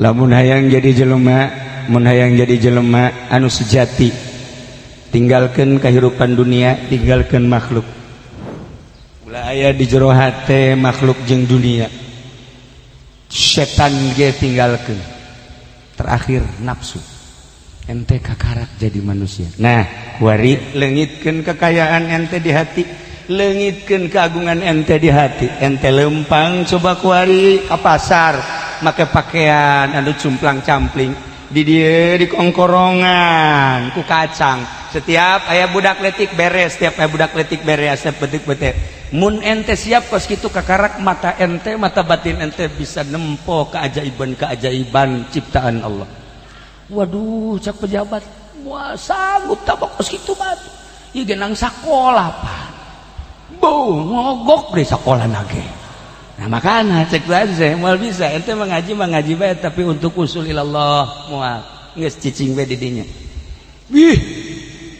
Lamun hayang jadi jelema, mun hayang jadi jelema anu sejati, tinggalkan kehidupan dunia, tinggalkan makhluk. Ulah aya di jero hate makhluk jeung dunia. Setan ge tinggalkan. Terakhir nafsu. Ente kakarak jadi manusia. Nah, kuari leungitkeun kekayaan ente di hati, leungitkeun keagungan ente di hati. Ente lempang coba kuari ke pasar, make pakaian anu cumplang campling, di dieu di kongkorongan ku kacang. Setiap aya budak letik beres, setiap aya budak letik beres, setiap betik betik. Mun ente siap kos kitu, kakarak mata ente, mata batin ente bisa nempo keajaiban-keajaiban ciptaan Allah. Waduh, cak pejabat, wah, sanggup tak kos kitu batu. Ieu ge nang sakola, Pak. Boh, ngogok deh sekolah nage. Nah, makanya cek saya moal bisa ente mengaji mengaji bae, tapi untuk usul ilallah moal, geus cicing bae di dinya. Wih,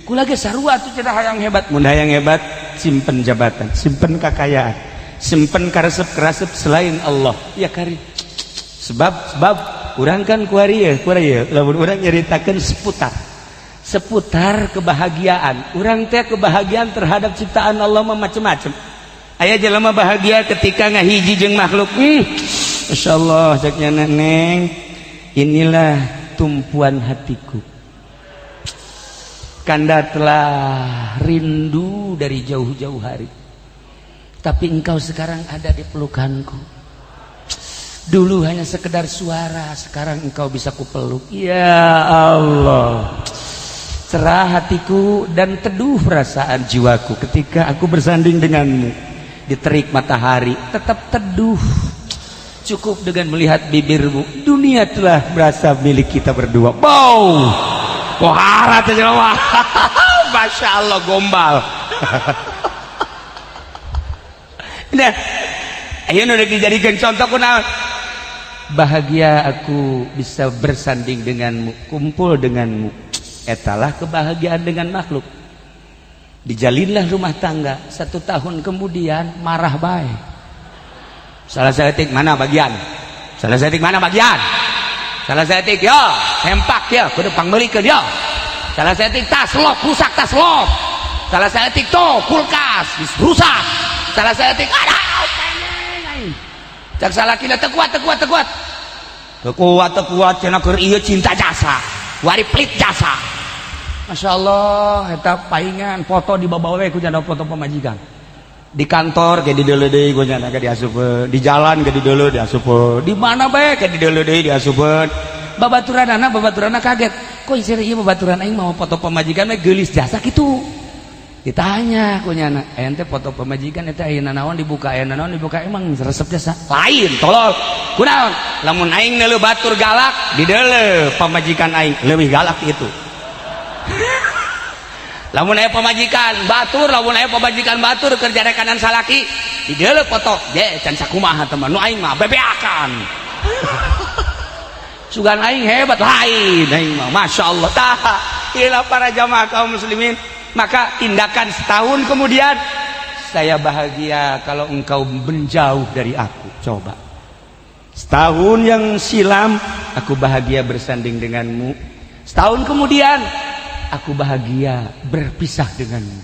kula ge sarua atuh cenah hayang hebat. Mun hayang hebat, simpen jabatan, simpen kekayaan, simpen karesep-karesep selain Allah. Ya kari. Sebab sebab urang kan kuari ya, kuari ya. Lamun urang nyaritakeun seputar seputar kebahagiaan. Urang teh kebahagiaan terhadap ciptaan Allah mah macem-macem. Aya jelema bahagia ketika ngahiji jeung makhluk. Masya Allah, ceknya, "Neng, inilah tumpuan hatiku. Kanda telah rindu dari jauh-jauh hari, tapi engkau sekarang ada di pelukanku. Dulu hanya sekedar suara, sekarang engkau bisa kupeluk. Ya Allah, cerah hatiku dan teduh perasaan jiwaku ketika aku bersanding denganmu. Di terik matahari tetap teduh. Cukup dengan melihat bibirmu, dunia telah berasa milik kita berdua." Wow, wahara teh jelema. Masya Allah, gombal. Nah, ayo nu dijadikan contoh kunaon? Bahagia aku bisa bersanding denganmu, kumpul denganmu. Etalah kebahagiaan dengan makhluk. Dijalinlah rumah tangga, satu tahun kemudian marah baik. Salah saeutik mana bagian? Salah saeutik mana bagian? Salah saeutik yo, sempak ya, kudu pangmeulikeun yo. Salah saeutik tas lop rusak, tas lop. Salah saeutik tuh kulkas rusak. Salah saeutik ada pengen. Cak salakina, "Teu kuat, teu kuat, teu kuat. Teu kuat, teu kuat cenah, keur ieu cinta jasa. Wari pelit jasa." Masya Allah, eta paingan foto di bawa we ku janda foto pamajikan. Di kantor ge dideuleu deui ku janda ge diasupeun, di jalan ge dideuleu diasupeun, di mana bae ge dideuleu deui diasupeun. Babaturanana babaturanana kaget. Kok isih ieu babaturan aing mau foto pamajikan we geulis jasa kitu. Ditanya ku nyana, "Ente foto pamajikan eta aya naon dibuka, aya naon dibuka, emang resep jasa?" "Lain, tolol. Kunaon? Lamun aing neuleu batur galak, dideuleu pamajikan aing leuwih galak itu. Lamun aya pamajikan batur, lamun aya pamajikan batur kerja rekanan salaki, dideuleu foto je can sakumaha teman nu aing mah bebeakan. Sugan aing hebat, lain aing mah, Masya Allah." Tah, inilah para jamaah kaum muslimin. Maka tindakan setahun kemudian, "Saya bahagia kalau engkau menjauh dari aku." Coba, setahun yang silam aku bahagia bersanding denganmu, setahun kemudian aku bahagia berpisah denganmu.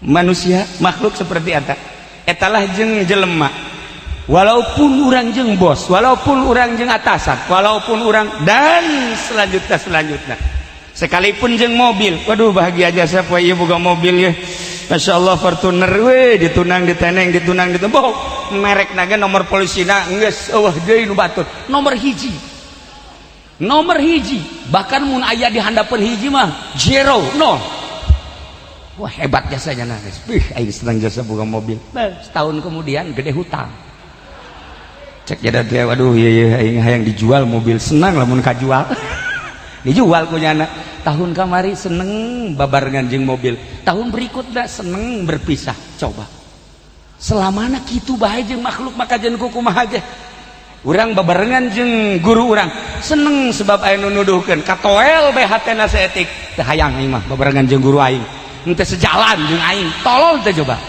Manusia makhluk seperti eta. Etalah jeng jelema, walaupun urang jeng bos, walaupun urang jeng atasan, walaupun urang dan selanjutnya selanjutnya, sekalipun jeng mobil. Waduh, bahagia aja saya poe ieu boga mobil ya. Masya Allah, Fortuner we, ditunang diteneng, ditunang ditunang, merek naga, nomor polisina geus eueuh deui nu batur, nomor hiji, nomor hiji, bahkan mun aya di handapeun hiji mah zero, nol. Wah, hebat jasanya nangis. Wih, aing senang jasa boga mobil. Nah, setahun kemudian gede hutang. Cek jada teh, "Waduh, iya iya, aing hayang dijual mobil, senang lamun kajual." Dijual ku nyana. Tahun kamari seneng babarengan jeung mobil. Tahun berikutnya seneng berpisah. Coba. Selamana kitu bae jeung makhluk, maka jeung kumaha ge. Urang babarengan jeung guru urang seneng sebab aya nu nuduhkeun, katoel bae hatena saeutik, "Teu hayang aing mah babarengan jeung guru aing. Henteu sejalan jeung aing." Tolol teh coba.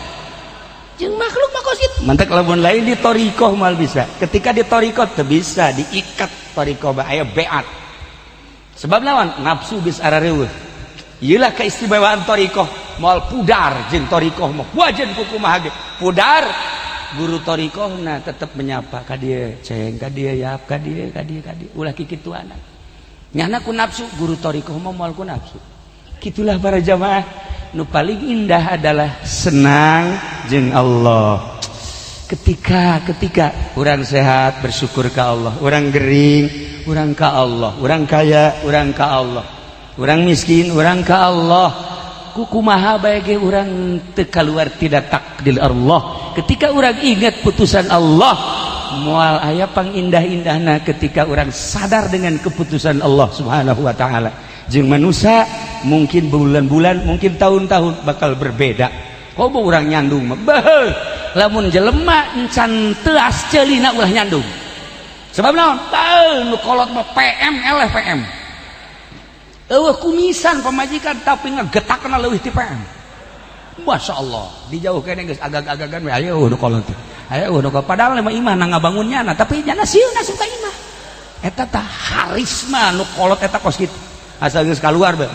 Jeung makhluk mah. Kos kitu mantak lamun lain di thoriqoh moal bisa. Ketika di thoriqoh teu bisa diikat, thoriqoh aya beat sebab lawan nafsu geus arareueuh. Iyalah keistimewaan thoriqoh, moal pudar jeung thoriqoh mah wajan kumaha ge pudar. Guru thoriqoh nah tetep menyapa ka dieu, ceng ka dieu, yap ka dieu, ka dieu, ka dieu, ulah kikituanan. Nyana ku nafsu, guru thoriqoh mah moal ku nafsu. Gitulah para jamaah, nu paling indah adalah senang jeung Allah. Ketika ketika orang sehat, bersyukur ke Allah. Orang gering, orang ke Allah. Orang kaya, orang ke Allah. Orang miskin, orang ke Allah. Kukumaha bae orang teu keluar tidak takdir Allah. Ketika orang ingat putusan Allah, moal aya pangindah-indahna ketika orang sadar dengan keputusan Allah Subhanahu wa taala. Jeung manusia mungkin bulan-bulan, mungkin tahun-tahun bakal berbeda. Komo urang nyandung mah, beuh, lamun jelema encan teuas ceulina ulah nyandung. Sebab naon? Teu nu kolot mah PM eleh PM. Eueuh kumisan pamajikan tapi ngegetakna leuwih ti PM. Masya Allah, dijauh kene geus agag-agagan we, ayo nu kolot teh. Ayo nu kolot, padahal mah imah na ngabangun nyana, tapi nyana sieun asup ka imah. Eta tah harisma nu kolot eta kos kitu. Asal geus kaluar bae.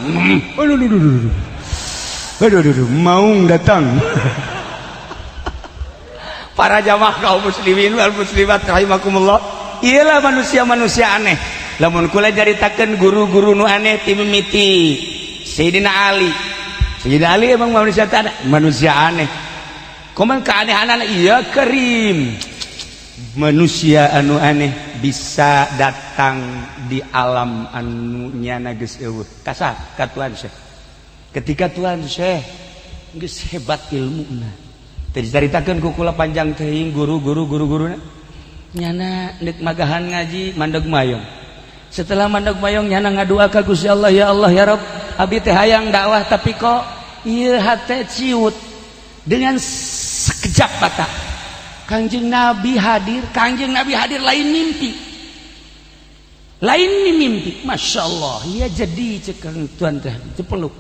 Aduh aduh aduh aduh. Aduh aduh aduh, maung datang. Para jamaah kaum muslimin wal muslimat rahimakumullah. Iyalah manusia-manusia aneh. Lamun kula caritakeun guru-guru nu aneh ti mimiti Sayyidina Ali. Sayyidina Ali emang manusia tak ada, manusia aneh. Koman keanehanan iya kerim. Manusia anu aneh bisa datang di alam anu nyana geus eueuh. Kasar ka Tuan Syekh. Ketika Tuan Syekh geus hebat ilmuna. Teu dicaritakeun ku kula panjang teuing guru-guru guru-guruna. Nyana neuk magahan ngaji mandeg mayong. Setelah mandeg mayong, nyana ngadua ka Gusti Allah, "Ya Allah, ya Rabb, abi teh hayang dakwah, tapi kok ieu hate ciut." Dengan sekejap mata Kangjeng Nabi hadir. Kangjeng Nabi hadir, lain mimpi, lain mimpi. Masya Allah ya, jadi cekang tuan teh dipeluk.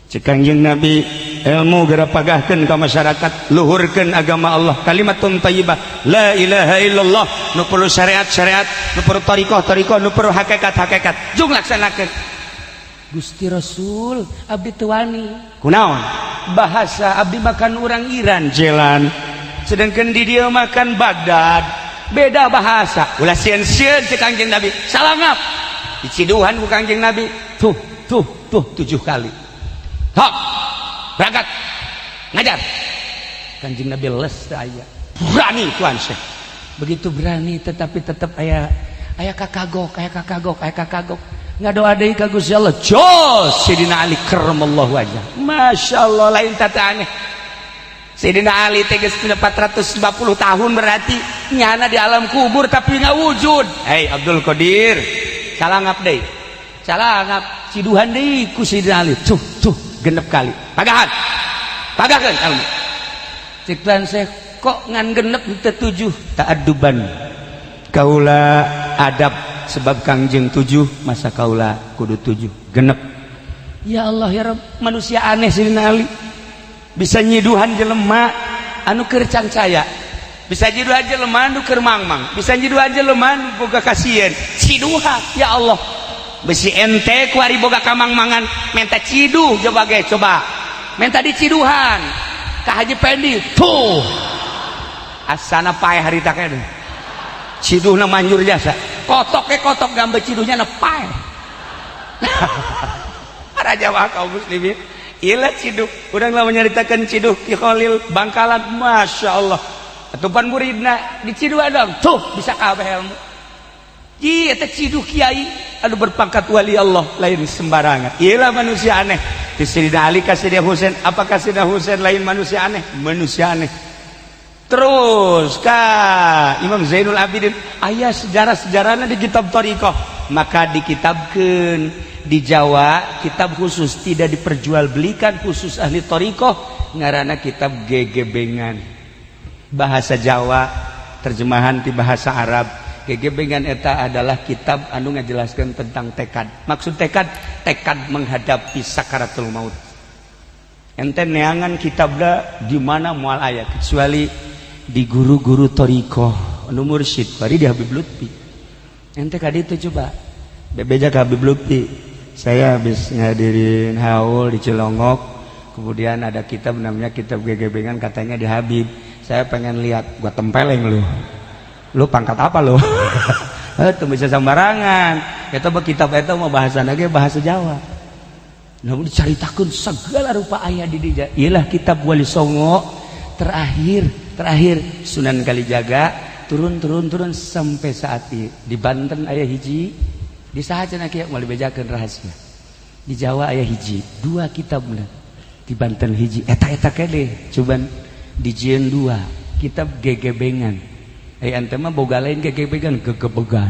Cek Kangjeng Nabi, "Ilmu geura pagahkeun ka masyarakat, luhurkeun agama Allah, kalimatun thayyibah, la ilaha illallah. Nu perlu syariat syariat, nu perlu thariqah thariqah, nu perlu hakikat hakikat, jung laksanakeun." "Gusti Rasul, abdi teu wani." "Kunaon?" "Bahasa abdi makan orang Iran jalan, sedangkan di dia makan Baghdad, beda bahasa." "Ulah sieun-sieun," cek Kangjeng Nabi. Salangap diciduhan ku Kangjeng Nabi, tuh tuh tuh, tujuh kali. "Hok, berangkat ngajar." Kanjeng Nabi les aya berani. Tuan Syekh begitu berani, tetapi tetap aya aya kakagok, aya kakagok, aya kakagok. Ngadoa deui ka Gusti Allah. Jos Sayyidina Ali karramallahu wajah. Masya Allah, lain tata aneh. Sayyidina Ali teh geus 450 tahun, berarti nyana di alam kubur tapi nggak wujud. "Hei Abdul Qadir, salangap deui." Salangap, ciduhan deui ku Sayyidina Ali, tuh tuh, genep kali. "Pagahan, pagahkeun ilmu." Cek Tuan Syekh, "Kok ngan genep teu tujuh?" "Ta'adduban, kaula adab, sebab Kangjeng tujuh, masa kaula kudu tujuh genep." Ya Allah ya Rabb, manusia aneh Sayyidina Ali, bisa nyiduhan jelema anu keur cangcaya, bisa nyiduhan jelema anu keur mangmang, bisa nyiduhan jelema anu boga kasieun. Ciduhan, ya Allah, besi ente kuari boga kamangmangan menta ciduh. Coba ge, coba menta diciduhan ka Haji Pendi tuh, asana paeh harita keneh. Ciduhna manjur jasa, kotok ke kotok gambar ciduhnya na paeh. Para jamaah kaum muslimin, ilah ciduh. Urang lah menyeritakan ciduh Ki Khalil Bangkalan, Masya Allah, atupan muridna diciduh dong tuh bisa kabeh ilmu. Iya, teh ciduh kiai anu berpangkat wali Allah, lain sembarangan. Iyalah manusia aneh. Di Sayyidina Ali ka Sayyidina Husain, apakah Sayyidina Husain lain manusia aneh? Manusia aneh. Terus ka Imam Zainul Abidin, aya sejarah-sejarahnya di kitab thariqah, maka dikitabkeun di Jawa kitab khusus, tidak diperjualbelikan, khusus ahli thariqah, ngaranna kitab Gegebengan, bahasa Jawa terjemahan di bahasa Arab. Gegebengan eta adalah kitab anu ngajelaskan tentang tekad. Maksud tekad, tekad menghadapi sakaratul maut. Ente neangan kitabna di mana moal aya, kecuali di guru-guru thoriqoh anu mursyid kuari di Habib Lutfi. Ente ka ditu coba bebeja ka Habib Lutfi, saya habis ngadirin haul di Cilongok, kemudian ada kitab namanya kitab gegebengan, katanya di Habib, saya pengen lihat. Gua tempeleng, lu lu pangkat apa lu? Itu bisa sembarangan eta mah. Kitab eta mah bahasa lagi bahasa Jawa, namun diceritakan segala rupa ayat di dia. Ialah kitab Wali Songo terakhir, terakhir Sunan Kalijaga, turun turun turun sampai saat ini. Di Banten aya hiji, di saha cenah kieu, moal dibejakeun rahasia. Di Jawa aya hiji dua kitabna, di Banten hiji, eta eta kene cuman dijieun dua kitab gegebengan. Eh, ente mah boga lain gegebengan, gegebegan.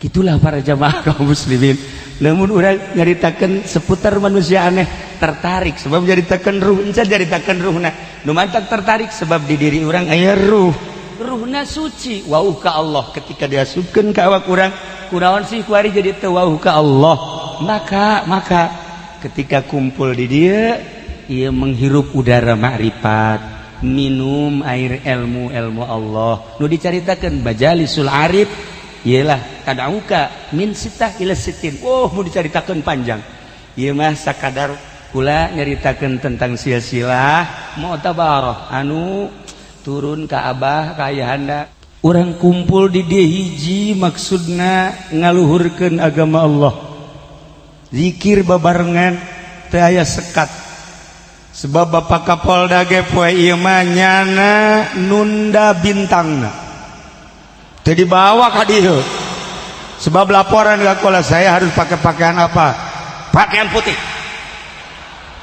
Gitulah para jamaah kaum muslimin. Namun urang nyaritakeun seputar manusia aneh, tertarik sebab nyaritakeun ruh, encan nyaritakeun ruhna. Nu mantak tertarik sebab di diri urang aya ruh. Ruhna suci, wauh ka Allah. Ketika diasupkeun ka awak urang, kunaon sih kuari jadi teu wauh ka Allah? Maka maka ketika kumpul di dia, ia menghirup udara makrifat, minum air ilmu, ilmu Allah nu dicaritakeun majalisul arif, ialah tadauka min sitah ila sitin. Oh, mau dicaritakeun panjang ieu mah. Sakadar kula nyaritakeun tentang silsilah mu'tabarah anu turun ka abah ka ayahanda. Urang kumpul di dieu hiji maksudna ngaluhurkeun agama Allah, zikir babarengan, teu aya sekat. Sebab Bapak Kapolda ge poe ieu mah nyana nunda bintangna, teu dibawa ka dieu. Sebab laporan ka kula, saya harus pakai pakaian apa? Pakaian putih.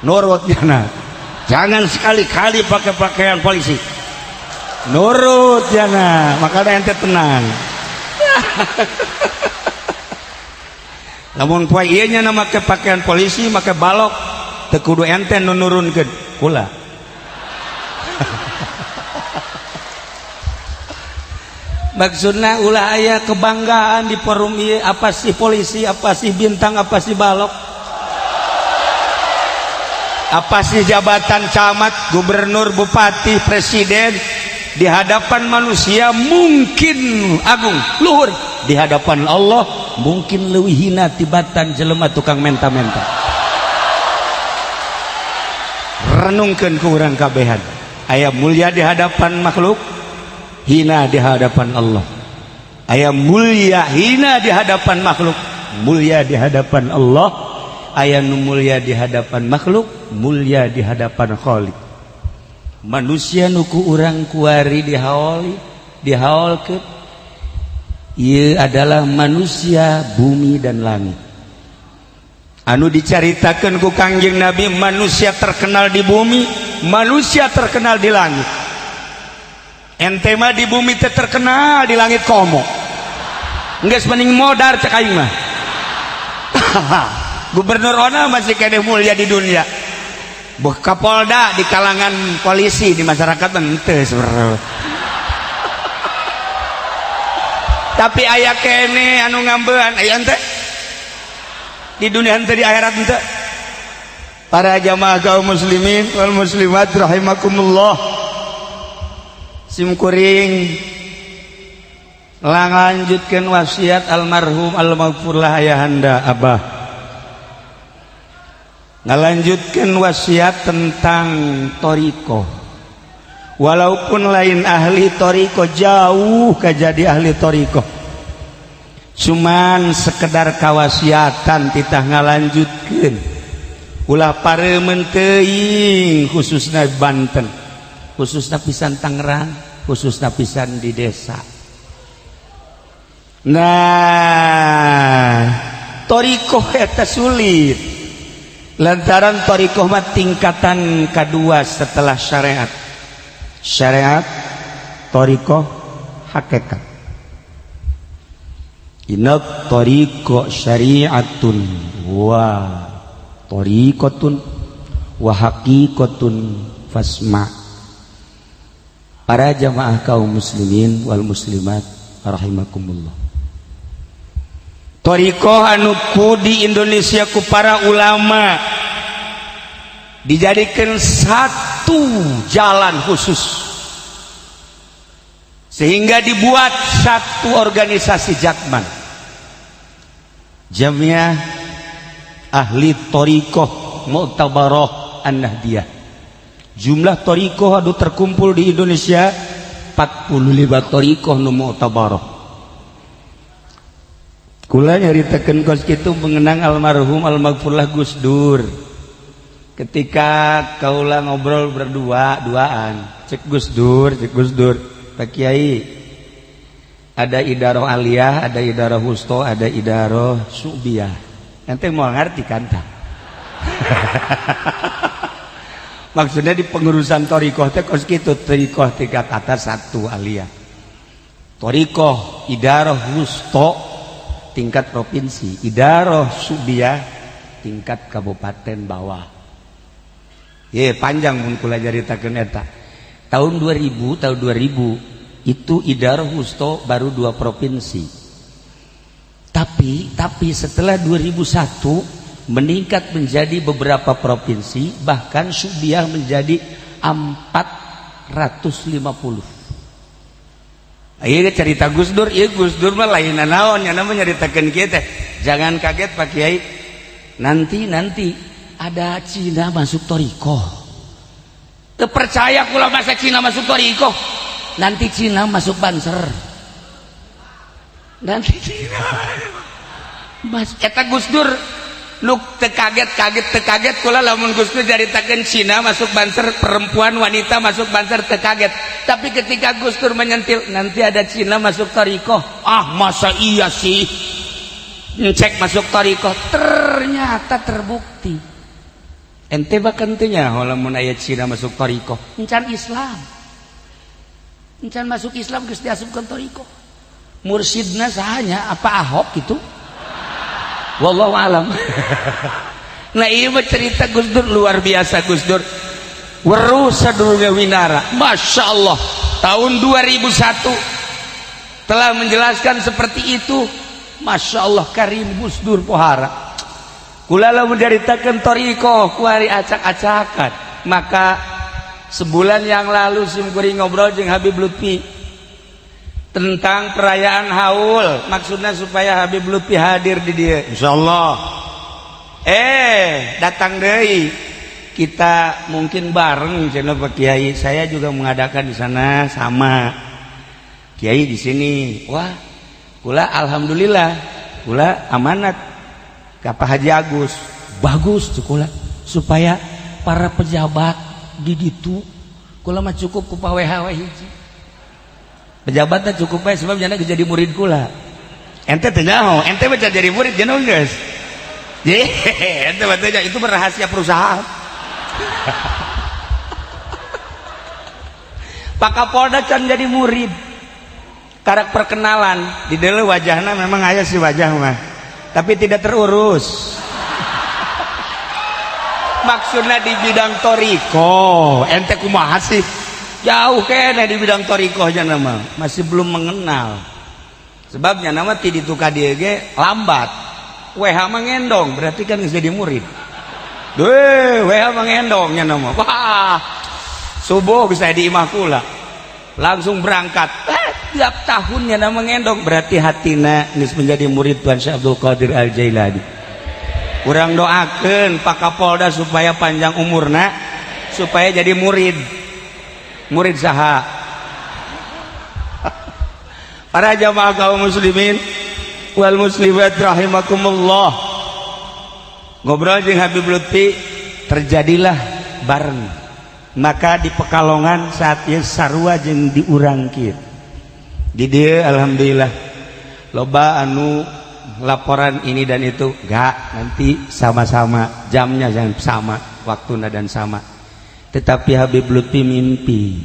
Nurut nyana. Jangan sekali-kali pakai pakaian polisi. Nurut nyana, makanya ente tenang. Lamun poe ieu nya make pakaian polisi, make balok, teu kudu ente nu nurunkeun, kula. Maksudna ulah aya kebanggaan di forum ieu, apa sih polisi, apa sih bintang, apa sih balok, apa sih jabatan camat, gubernur, bupati, presiden. Di hadapan manusia mungkin agung luhur, di hadapan Allah mungkin leuwih hina tibatan jelema tukang menta-menta. Renungkeun ku urang kabehan, aya mulia di hadapan makhluk, hina di hadapan Allah. Aya mulia hina di hadapan makhluk, mulia di hadapan Allah. Aya nu mulia di hadapan makhluk, mulia di hadapan Khalik. Manusia nuku urang kuari dihaoli, dihaolkeun, ieu adalah manusia bumi dan langit. Anu dicaritakeun ku Kangjeng Nabi, manusia terkenal di bumi, manusia terkenal di langit. Ente mah di bumi teh terkenal, di langit komo. Geus mending modar cek aing mah. Gubernur ona masih keneh mulia di dunia. Buh Kapolda di kalangan polisi, di masyarakat henteu sebenarnya. Tapi aya kene anu ngambean, aya henteu? Di dunia henteu, di akhirat henteu. Para jamaah kaum muslimin wal muslimat rahimakumullah. Sim kuring lanjutkeun wasiat almarhum almaghfurlah ayahanda abah. Ngalanjutkeun wasiat tentang thoriqoh. Walaupun lain ahli thoriqoh, jauh ka jadi ahli thoriqoh, cuman sekedar kawasiatan titah ngalanjutkeun. Ulah pareumeun teuing, khususna Banten, khususna pisan Tangerang, khususna pisan di desa. Nah, thoriqoh eta sulit lantaran thoriqoh mah tingkatan kedua setelah syariat. Syariat, thoriqoh, hakikat. Inna thoriqoh syariatun wa thoriqotun wa haqiqatun fasma. Para jamaah kaum muslimin wal muslimat rahimakumullah. Thoriqoh anu ku di Indonesia ku para ulama dijadikan satu jalan khusus. Sehingga dibuat satu organisasi Jakman, Jamiah Ahli Thoriqoh Mu'tabarah An-Nahdiyah. Jumlah thoriqoh anu terkumpul di Indonesia 45 thoriqoh nu mu'tabarah. Kula nyaritakeun kos kitu mengenang almarhum almaghfurlah Gus Dur. Ketika kaula ngobrol berdua duaan, cek Gus Dur, cek Gus Dur, "Pak Kiai, ada idaroh aliyah, ada idaroh wusto, ada idaroh syu'biyah." Ente mau ngerti kan tak? Maksudnya di pengurusan thoriqoh teh kos kitu, thoriqoh tingkat atas satu aliyah, thoriqoh idaroh wusto tingkat provinsi, idaroh syu'biyah tingkat kabupaten bawah. Ye, panjang mun kula caritakeun eta. Tahun 2000, tahun 2000 itu idaroh wusto baru dua provinsi. Tapi setelah 2001 meningkat menjadi beberapa provinsi, bahkan syu'biyah menjadi 450. Iya cerita Gus Dur, iya Gus Dur mah lain naon ya namanya nyaritakeun kieu teh. Jangan kaget, Pak Kiai. Nanti nanti ada Cina masuk thoriqoh. Terpercaya kula, masa Cina masuk thoriqoh. Nanti Cina masuk Banser. Nanti Cina Mas eta Gus Dur lu teu kaget-kaget, teu kaget kula lamun Gus Dur caritakeun Cina masuk Banser, perempuan wanita masuk Banser, teu kaget. Tapi ketika Gus Dur menyentil nanti ada Cina masuk thoriqoh, ah masa iya sih? Cek masuk thoriqoh, ternyata terbukti. Ente bahkan teu nyaho lamun aya Cina masuk thoriqoh, encan Islam. Encan masuk Islam geus diasupkeun thoriqoh. Mursidna sahanya, apa Ahok gitu? Wallahu alam. Nah, iya mah cerita Gus Dur luar biasa. Gus Dur weruh sadurunge winara. Masya Allah, tahun 2001 telah menjelaskan seperti itu. Masya Allah, Karim Gus Dur pohara. Kula lamun nyaritakeun thoriqoh kuari acak-acakan. Maka sebulan yang lalu simkuring ngobrol jeung Habib Lutfi tentang perayaan haul, maksudnya supaya Habib Lutfi hadir di dia. Insyaallah datang deui kita mungkin bareng cenah, Pak Kiai. Saya juga mengadakan di sana sama Kiai di sini. Wah, kula alhamdulillah, kula amanat ke Pak Haji Agus, bagus tuh kula supaya para pejabat di ditu. Kula mah cukup ku Pak WH hiji, pejabatnya cukup bae, sebab jana jadi murid kula. Ente teu nyaho, ente mah jadi murid jeung geus. Ye, ente mah teu, itu rahasia perusahaan. Pak Kapolda can jadi murid, karak perkenalan di dalam. Wajahnya memang aya sih, wajah mah, tapi tidak terurus. Maksudnya di bidang thoriqoh, ente kumaha sih, jauh kene di bidang thoriqohnya, nama masih belum mengenal. Sebabnya nama ti ditu ka dieu ge lambat. WH mengendong berarti kan geus jadi murid. Duh, WH mengendongnya nama, wah, subuh bisa di imah kula langsung berangkat. Tiap tahunnya nama mengendong berarti hatina geus menjadi murid Tuan Syekh Abdul Qadir Al Jailani. Kurang doakan Pak Kapolda supaya panjang umurna, supaya jadi murid. Murid saha? Para jamaah kaum muslimin wal muslimat rahimakumullah, ngobrol jeung Habib Lutfi terjadilah bareng. Maka di Pekalongan saat ieu sarua jeung di urang kieu di dieu, alhamdulillah loba anu laporan ini dan itu, enggak, nanti sama-sama jamnya, jangan sama waktu dan sama. Tetapi Habib Lutfi mimpi,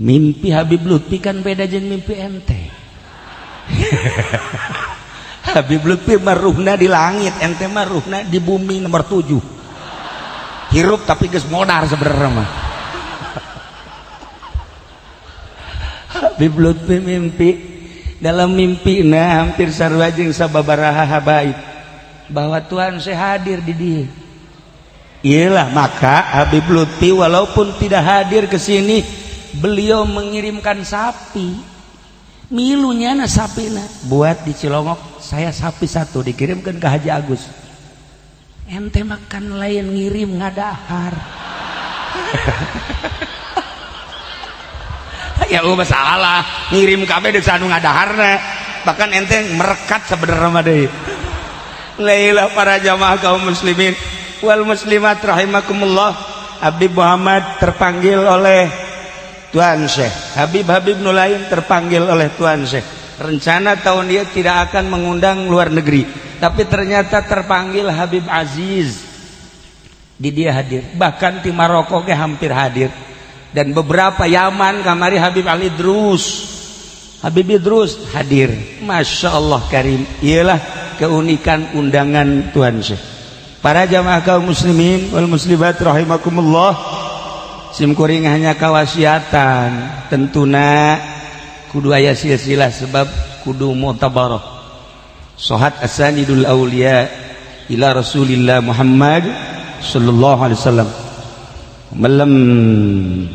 mimpi Habib Lutfi kan beda jeung mimpi ente. Habib Lutfi maruhna di langit, ente maruhna di bumi nomor 7, hirup tapi geus modar sebenarnya mah. Habib Lutfi mimpi, dalam mimpi nah hampir sarua jeung sababaraha habaib bahwa Tuhan saya hadir di dia. Iyalah, maka Habib Lutfi walaupun tidak hadir ke sini Beliau mengirimkan sapi, milunya na sapi na buat di Cilongok. Saya sapi satu dikirimkan ke Haji Agus. Ente makan lain ngirim, ngadahar. Ya masalah ngirim kabeh deuk anu ngadaharna, bahkan ente merekat sebenarnya mah deui. Laila, para jamaah kaum muslimin wal muslimat rahimakumullah, Habib Muhammad terpanggil oleh Tuan Syekh, Habib Habib nu lain terpanggil oleh Tuan Syekh. Rencana tahun dia tidak akan mengundang luar negeri, tapi ternyata terpanggil Habib Aziz di dia hadir. Bahkan di Maroko ke hampir hadir dan beberapa Yaman kamari Habib Ali Idrus, Habib Idrus hadir. Masya Allah Karim, ialah keunikan undangan Tuhan Syekh. Para jamaah kaum muslimin wal muslimat rahimakumullah, sim kuring hanya kawasiatan, tentuna kudu aya silsilah, sebab kudu mu'tabarah sohat asanidul aulia ila Rasulillah Muhammad sallallahu alaihi wasallam. Malam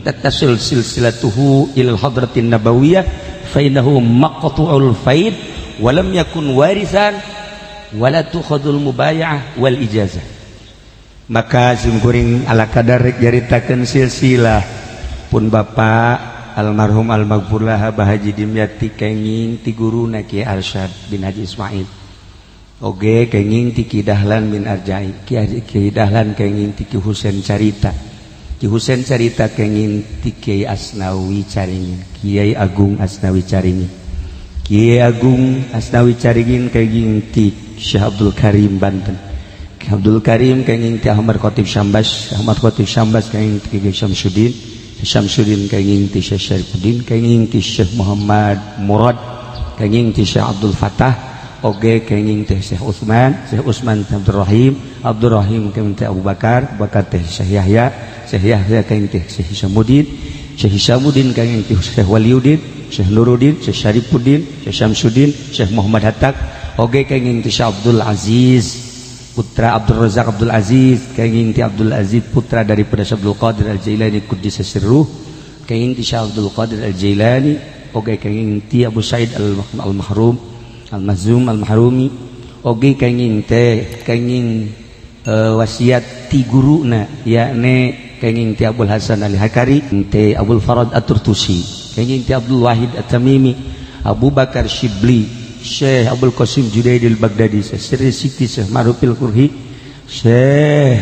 tattasil silsilatuhu ila hadratin nabawiyah fa innahu maqtu'ul faid wa lam yakun warisan wala tukhadul mubaya'ah wal ijazah. Maka simkuring ala kadar rek nyaritakeun silsilah pun bapak almarhum almaghfurlah Abah Haji Dimyati kenging ti guruna Ki Arsyad bin Haji Ismail, oge kenging ti Ki Dahlan bin Arjai, Ki Dahlan kenging ti Ki Husain Carita, Ki Husain Carita kenging ti Kiai Asnawi Caringin, Kiai Agung Asnawi Caringin, Kiai Agung Asnawi Caringin kenging ti Syekh Abdul Karim Banten, Ki Abdul Karim kenging ti Ahmad Khatib Syambas, Ahmad Khatib Syambas kenging ti Ki Syamsuddin, Syamsuddin kenging ti Syekh Syarifuddin, kenging ti Syekh Muhammad Murad, kenging ti Syekh Abdul Fatah, oge kenging teh Syekh Utsman, Syekh Utsman teh Abdul Rahim, Abdul Rahim kenging teh Abu Bakar, Abu Bakar teh Syekh Yahya, Syekh Yahya kenging teh Syekh Hisamuddin, Syekh Hisamuddin kenging teh Syekh Waliuddin, Syekh Nuruddin, Syekh Syarifuddin, Syekh Syamsuddin, Syekh Muhammad Hatta, oge kenging teh Syekh Abdul Aziz putra Abdul Razak Abdul Aziz, kenging ti Abdul Aziz putra daripada Syekh Abdul Qadir Al-Jailani Quddisa Sirruh, kenging ti Syekh Abdul Qadir Al-Jailani, oge kenging ti Abu Said Al-Mahrum Al-Mahzum Al-Mahrumi, oge kenging teh kenging wasiat ti guruna, yakni kenging ti Abul Hasan Ali Hakari, teh Abul Farad At-Turtusi, kenging ti Abdul Wahid At-Tamimi, Abu Bakar Shibli, Syekh Abdul Qasim Junaidil Baghdadi, Syekh Sirri Siti, Syekh Marufil Kurhi, Syekh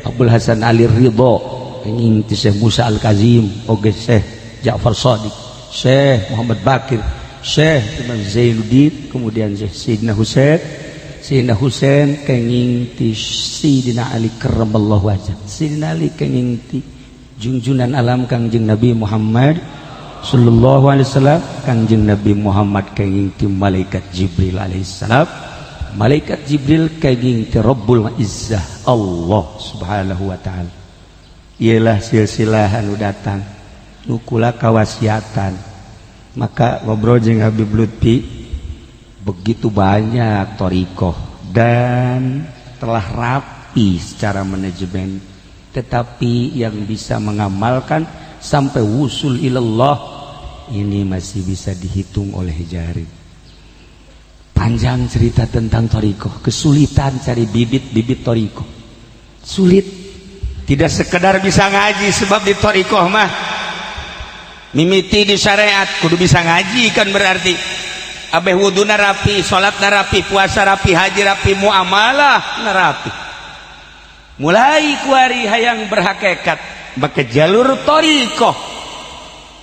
Abdul Hasan Ali Ridho, kenging ti Syekh Musa Al-Kazim, oge Syekh Ja'far Shadiq, Syekh Muhammad Bakir, Syekh Imam Zainuddin, kemudian Syekh Sayyidina Husain, Sayyidina Husain kenging ti Sayyidina Ali karramallahu wajah, Sayyidina Ali kenging ti junjunan alam Kangjeng Nabi Muhammad sallallahu alaihi wasallam, Kangjeng Nabi Muhammad kenging ti malaikat Jibril alaihissalam, malaikat Jibril kenging ti Rabbul Izzah Allah subhanahu wa ta'ala. Ialah silsilah anu datang nukula kawasiatan. Maka ngobrol jeung Habib Lutfi, begitu banyak thoriqoh dan telah rapi secara manajemen, tetapi yang bisa mengamalkan sampai wusul ilallah ini masih bisa dihitung oleh jari. Panjang cerita tentang thoriqoh, kesulitan cari bibit-bibit thoriqoh sulit, tidak sekedar bisa ngaji, sebab di thoriqoh mah mimiti di syariat kudu bisa ngaji kan, berarti abeh wuduna rapi, salat rapi, puasa rapi, haji rapi, muamalah rapi. Mulai kuari hayang berhakikat make jalur thoriqoh,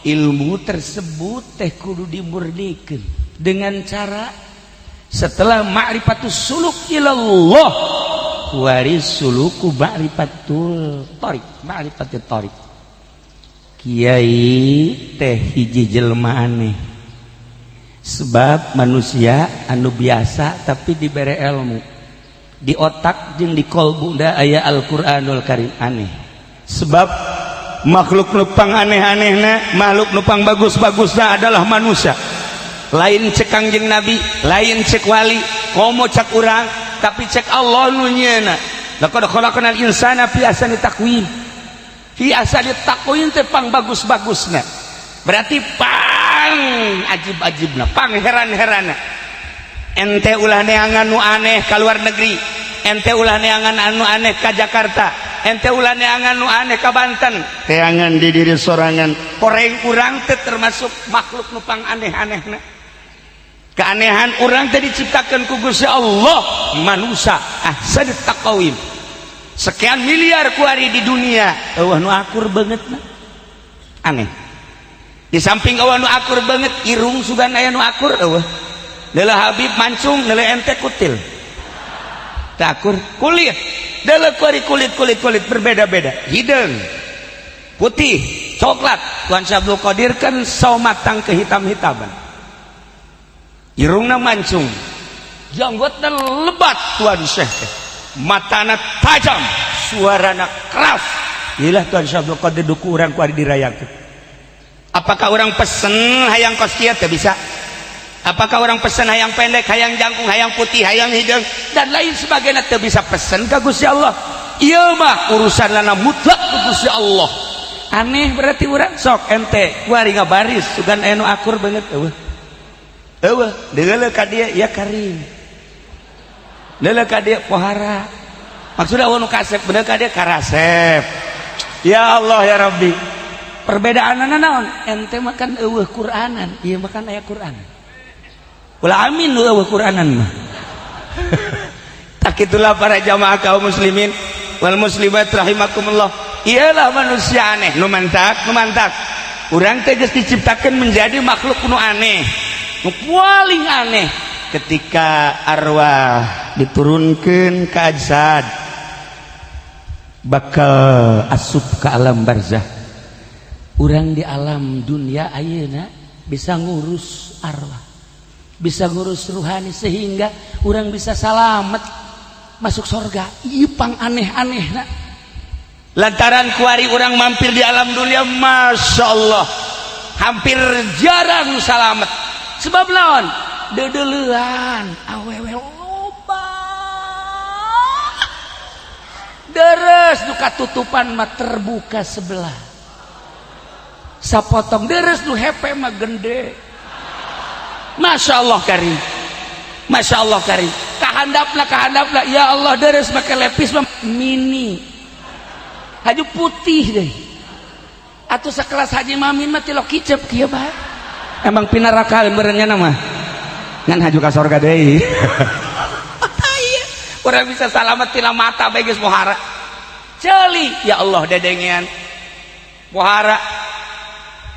ilmu tersebut teh kudu dimurnikan dengan cara setelah ma'rifatus suluk ilallah, kuari suluku ma'rifatul thoriq, ma'rifatul thoriq. Kiai teh hiji jelma aneh, sebab manusia anu biasa tapi diberi ilmu di otak jeung di kolbu da aya Al-Qur'anul Karim. Aneh, sebab makhluk nupang aneh-anehna, makhluk nupang bagus-bagusna adalah manusia. Lain cek Kangjeng Nabi, lain cek wali, komo cek urang, tapi cek Allah nu nyieuna. Laqad khalaqnal insana fi ahsani taqwim. Fi ahsani taqwim teh pang bagus-bagusna. Berarti pang ajib-ajibna, pang heran-heranna. Ente ulah neangan nu aneh ka luar negeri, ente ulah neangan anu aneh ka Jakarta, ente ulah neangan nu aneh ka Banten, teangan di diri sorangan. Koreng urang teh termasuk makhluk nu pang aneh-anehna. Keanehan urang teh diciptakan ku Gusti Allah, manusia ahsanut taqwim. Sekian miliar kuari di dunia, euweuh nu akur banget na. Aneh. Di samping euweuh nu akur banget, irung sugan aya nu akur euweuh. Leuleuh Habib mancung, leuleuh ente kutil. Teu akur kulit. Leuleuh kuari kulit kulit kulit berbeda-beda. Hideung, putih, coklat. Tuan Syekh Abdul Qadir kan sawo matang kehitam-hitaman. Irungna mancung, janggotna lebat Tuan Syekh teh. Matana tajam, suarana keras. Ilah Tuan Syekh Abdul Qadir duku urang kuari dirayakeun. Apakah orang pesen hayang kos kieu teu bisa? Apakah orang pesen hayang pendek, hayang jangkung, hayang putih, hayang hideung dan lain sebagainya teu bisa pesen ka Gusti Allah. Ieu mah urusan lana mutlak ku Gusti Allah. Aneh berarti urang. Sok ente kuari ngabaris sugan aya nu akur banget euweuh. Euweuh, deuleu ka dieu ya karim. Deuleu ka dieu pohara. Maksudna euweuh nu kasep, bener ka dieu karasep. Ya Allah ya Rabbi. Perbedaanna naon? Ente mah kan euweuh Quranan, ieu mah kan aya Quranan. Ulah amin nu euweuh Quranan mah. Tak itulah para jamaah kaum muslimin wal muslimat rahimakumullah. Iyalah manusia aneh, nu mantak, nu mantak. Urang teh geus diciptakeun menjadi makhluk nu aneh. Nu paling aneh ketika arwah diturunkan ke ajsad bakal asup ke alam barzah. Urang di alam dunia ayeuna bisa ngurus arwah, bisa ngurus ruhani sehingga urang bisa salamet masuk surga. Ieu pang aneh-aneh na. Lantaran kuari urang mampir di alam dunia, masya Allah, hampir jarang salamet. Sebab naon? Deudeulean awewe loba, deres nu katutupan mah terbuka sebelah, sapotong deres nu hepe mah gende. Masya Allah karim, Masya Allah karim. Kahandapna, kahandapna, ya Allah, deres make lepis mah mini, haju putih deh. Atau sekelas Haji Mamin mah tilok kicep kieu bae. Emang pinaraka meureunnya nama ngan haju ka sorga deui. Iya, urang bisa salamet tina mata bae geus pohara. Ceuli ya Allah dedengean pohara.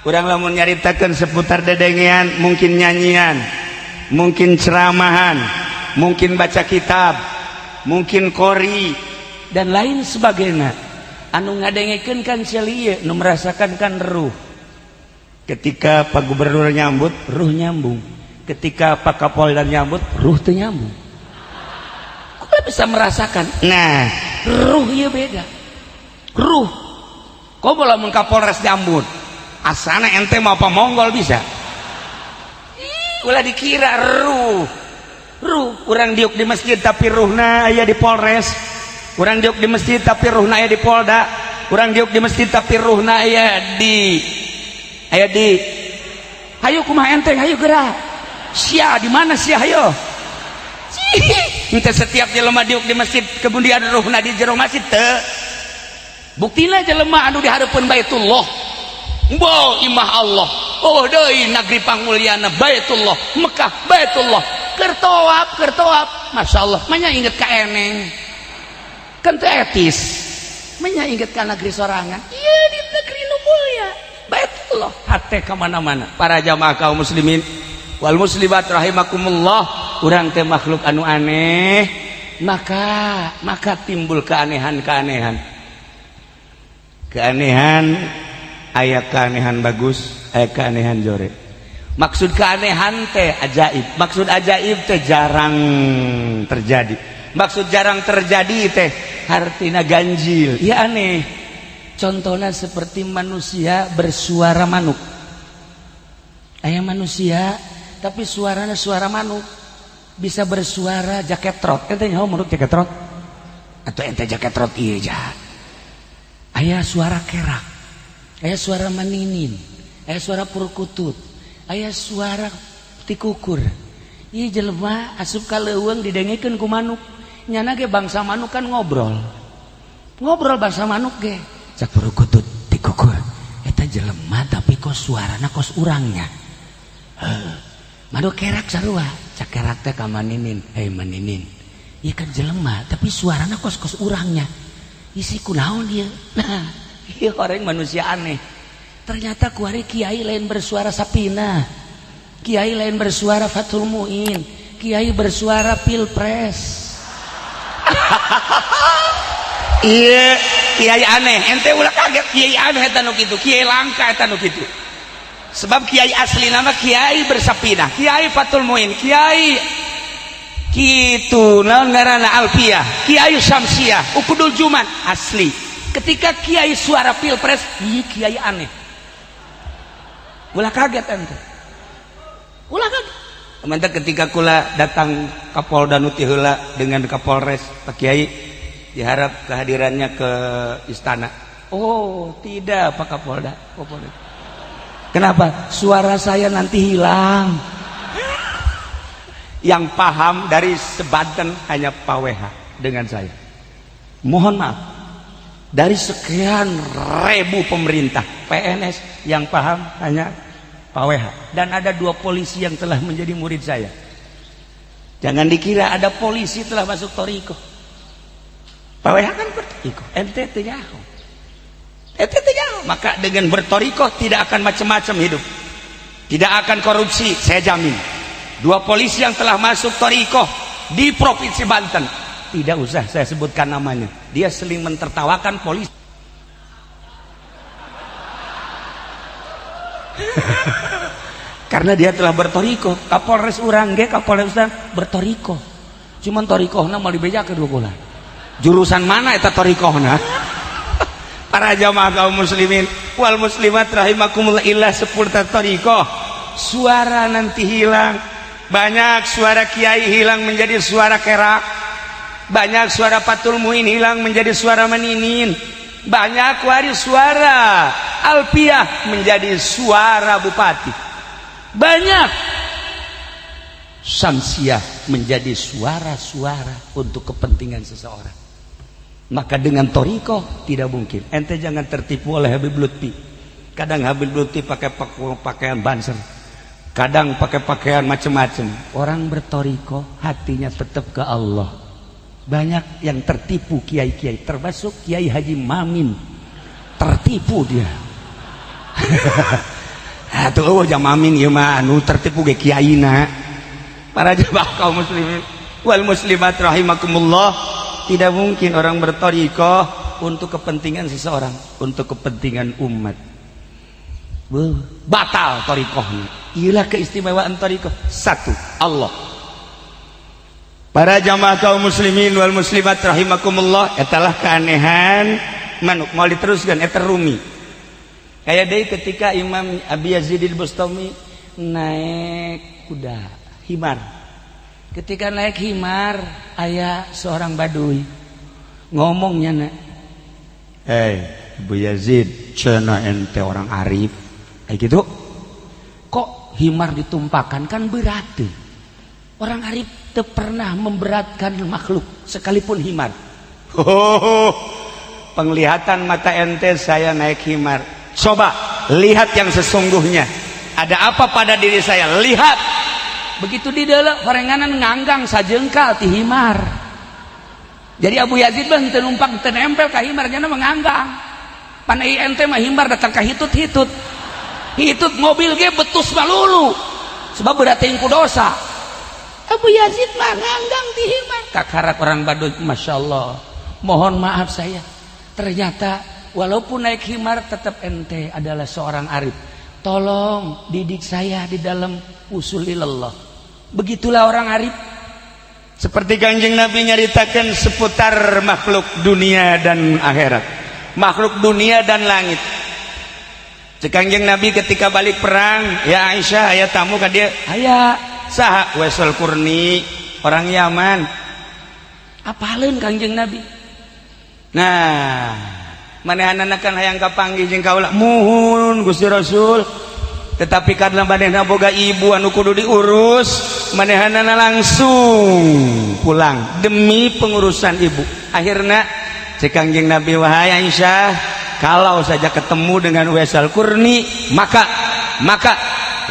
Urang lamun nyaritakeun seputar dedengean, mungkin nyanyian, mungkin ceramahan, mungkin baca kitab, mungkin kori dan lain sebagainya. Anu ngadengekeun kan ceuli, nu merasakan kan ruh. Ketika Pak Gubernur nyambut, ruh nyambung. Ketika Pak Kapolda nyambut, ruh teu nyambung. Kok bisa merasakan? Nah, ruh ieu beda. Ruh kok lamun Kapolres nyambut, asana ente mau apa monggol bisa. Ih, ulah dikira ruh. Ruh urang diuk di masjid tapi ruhna aya di Polres. Urang diuk di masjid tapi ruhna aya di Polda. Urang diuk di masjid tapi ruhna aya di hayu kumaha enteng, hayu gerak sia di mana sia, hayo. Ente setiap jelema diuk di masjid kemudian ruhna di jero masjid teu. Buktina jelema anu di hareupeun Baitullah, bo imah Allah, oh deui negeri panguliana Baitullah, Mekah Baitullah, keur tawaf, keur tawaf, Masya Allah, manya inget ka eneng kan teu etis, manya inget ka negeri sorangan. Iya, di negeri nu mulia Baitullah hate ka mana-mana. Para jamaah kaum muslimin wal muslimat rahimakumullah, urang teh makhluk anu aneh, maka maka timbul keanehan-keanehan. Keanehan aya, keanehan bagus, aya keanehan jore. Maksud keanehan teh ajaib, maksud ajaib teh jarang terjadi, maksud jarang terjadi teh hartina ganjil ya, aneh. Contohnya seperti manusia bersuara manuk. Aya manusia tapi suaranya suara manuk, bisa bersuara jaket trot. Ente nyaho menurut jaket trot atau ente jaket trot? Iya, jahat. Aya suara kerak, aya suara maninin. Aya suara perkutut, aya suara tikukur. Ieu jelema asup ka leuweung didengekeun ku manuk. Nyana ge bangsa manuk kan ngobrol. Ngobrol bangsa manuk ge. Cak perkutut tikukur. Eta jelema tapi kok suarana kos urangnya. Heuh. Manuk kerak sarua. Cak kerak teh ka maninin, hei maninin. Ieu kan jelema tapi suarana kos-kos urangnya. Isi kunaon ieu? Nah, ieu orang manusia aneh. Ternyata kuari kiai lain bersuara Sapina, kiai lain bersuara Fathul Muin, kiai bersuara Pilpres. Iya, kiai aneh. Ente ulah kaget, kiai aneh eta nu kitu, kiai langka eta nu kitu. Sebab kiai asli nama kiai bersapina, kiai Fathul Muin, kiai kitu naon ngaranna Alfiah, kiai Syamsiah, Ukudul Juman asli. Ketika kiai suara Pilpres, iya kiai aneh. Ulah kaget ente. Ulah kaget. Mantap ketika kula datang Kapolda nu ti heula dengan Kapolres, Pak Kiai diharap kehadirannya ke istana. Oh, tidak, Pak Kapolda. Kapolda. Kenapa? Suara saya nanti hilang. Yang paham dari sebanten hanya Pak WH dengan saya. Mohon maaf. Dari sekian ribu pemerintah PNS yang paham hanya Pak WH. Dan ada dua polisi yang telah menjadi murid saya. Jangan dikira ada polisi telah masuk thoriqoh. Pak WH kan berthoriqoh, ente teu nyaho. Ente teu nyaho. Maka dengan berthoriqoh tidak akan macam-macam hidup. Tidak akan korupsi, saya jamin. Dua polisi yang telah masuk thoriqoh di Provinsi Banten, tidak usah saya sebutkan namanya. Dia sering mentertawakan polisi. Karena dia telah berthoriqoh. Kapolres urang ge, Kapolres urang berthoriqoh. Cuman thoriqohna mau dibejakeun ku kula. Jurusan mana eta thoriqohna? Para jamaah kaum muslimin wal muslimat rahimakumullah, ilah seputar thoriqoh. Suara nanti hilang. Banyak suara kiai hilang menjadi suara kerak. Banyak suara Fathul Muin hilang menjadi suara meninin. Banyak waris suara Alpiah menjadi suara bupati. Banyak Samsiah menjadi suara-suara untuk kepentingan seseorang. Maka dengan thoriqoh tidak mungkin. Ente jangan tertipu oleh Habib Lutfi. Kadang Habib Lutfi pakai pakaian banser, kadang pakai pakaian macam-macam. Orang berthoriqoh hatinya tetap ke Allah. Banyak yang tertipu kiai-kiai, termasuk Kiai Haji Mamin. Tertipu dia. Atuh eueuh jam Mamin ieu mah anu tertipu ge kiaina. Para jemaah kaum muslimin wal muslimat rahimakumullah, tidak mungkin orang berthoriqoh untuk kepentingan seseorang, untuk kepentingan umat. Batal thoriqohnya. Inilah keistimewaan thoriqoh. Satu, Allah. Para jamaah kaum muslimin wal muslimat rahimakumullah, etalah keanehan manuk. Mau diteruskan eta rumi. Kayak deui ketika Imam Abi Yazid al-Bustami naik kuda himar. Ketika naik himar aya seorang baduy ngomongnya nak, "Hei, Abu Yazid, cenah ente orang arif." Kayak gitu. Kok himar ditumpakan kan berat tuh. Orang arif teu pernah memberatkan makhluk sekalipun himar. Oh, penglihatan mata ente saya naik himar. Coba lihat yang sesungguhnya. Ada apa pada diri saya? Lihat. Begitu di dalam horenganan nganggang sajengkal ti himar. Jadi Abu Yazid mah teu numpang, teu nempel ka himar, nya menganggang. Pan ente mah himar datang ka hitut-hitut. Hitut mobil ge betus malulu. Sebab berarti ku dosa. Abu Yazid mah nganggang di himar. Kakarak orang Baduy, Masya Allah. Mohon maaf saya. Ternyata walaupun naik himar tetap ente adalah seorang arif. Tolong didik saya di dalam usulilallah. Begitulah orang arif. Seperti Kanjeng Nabi nyaritakan seputar makhluk dunia dan akhirat. Makhluk dunia dan langit. Cek Kanjeng Nabi ketika balik perang, ya Aisyah, aya tamu ka dia, aya saha? Waisul Qurni, orang Yaman. Apaleun Kanjeng Nabi? Nah, manehanana kan hayang kapanggih jeung kaula. Muhun Gusti Rasul. Tetapi karena manehna boga ibu anu kudu diurus, manehanana langsung pulang demi pengurusan ibu. Akhirnya cek Kangjeng Nabi, "Wahai Aisyah, kalau saja ketemu dengan Uwais Al-Qurni, maka maka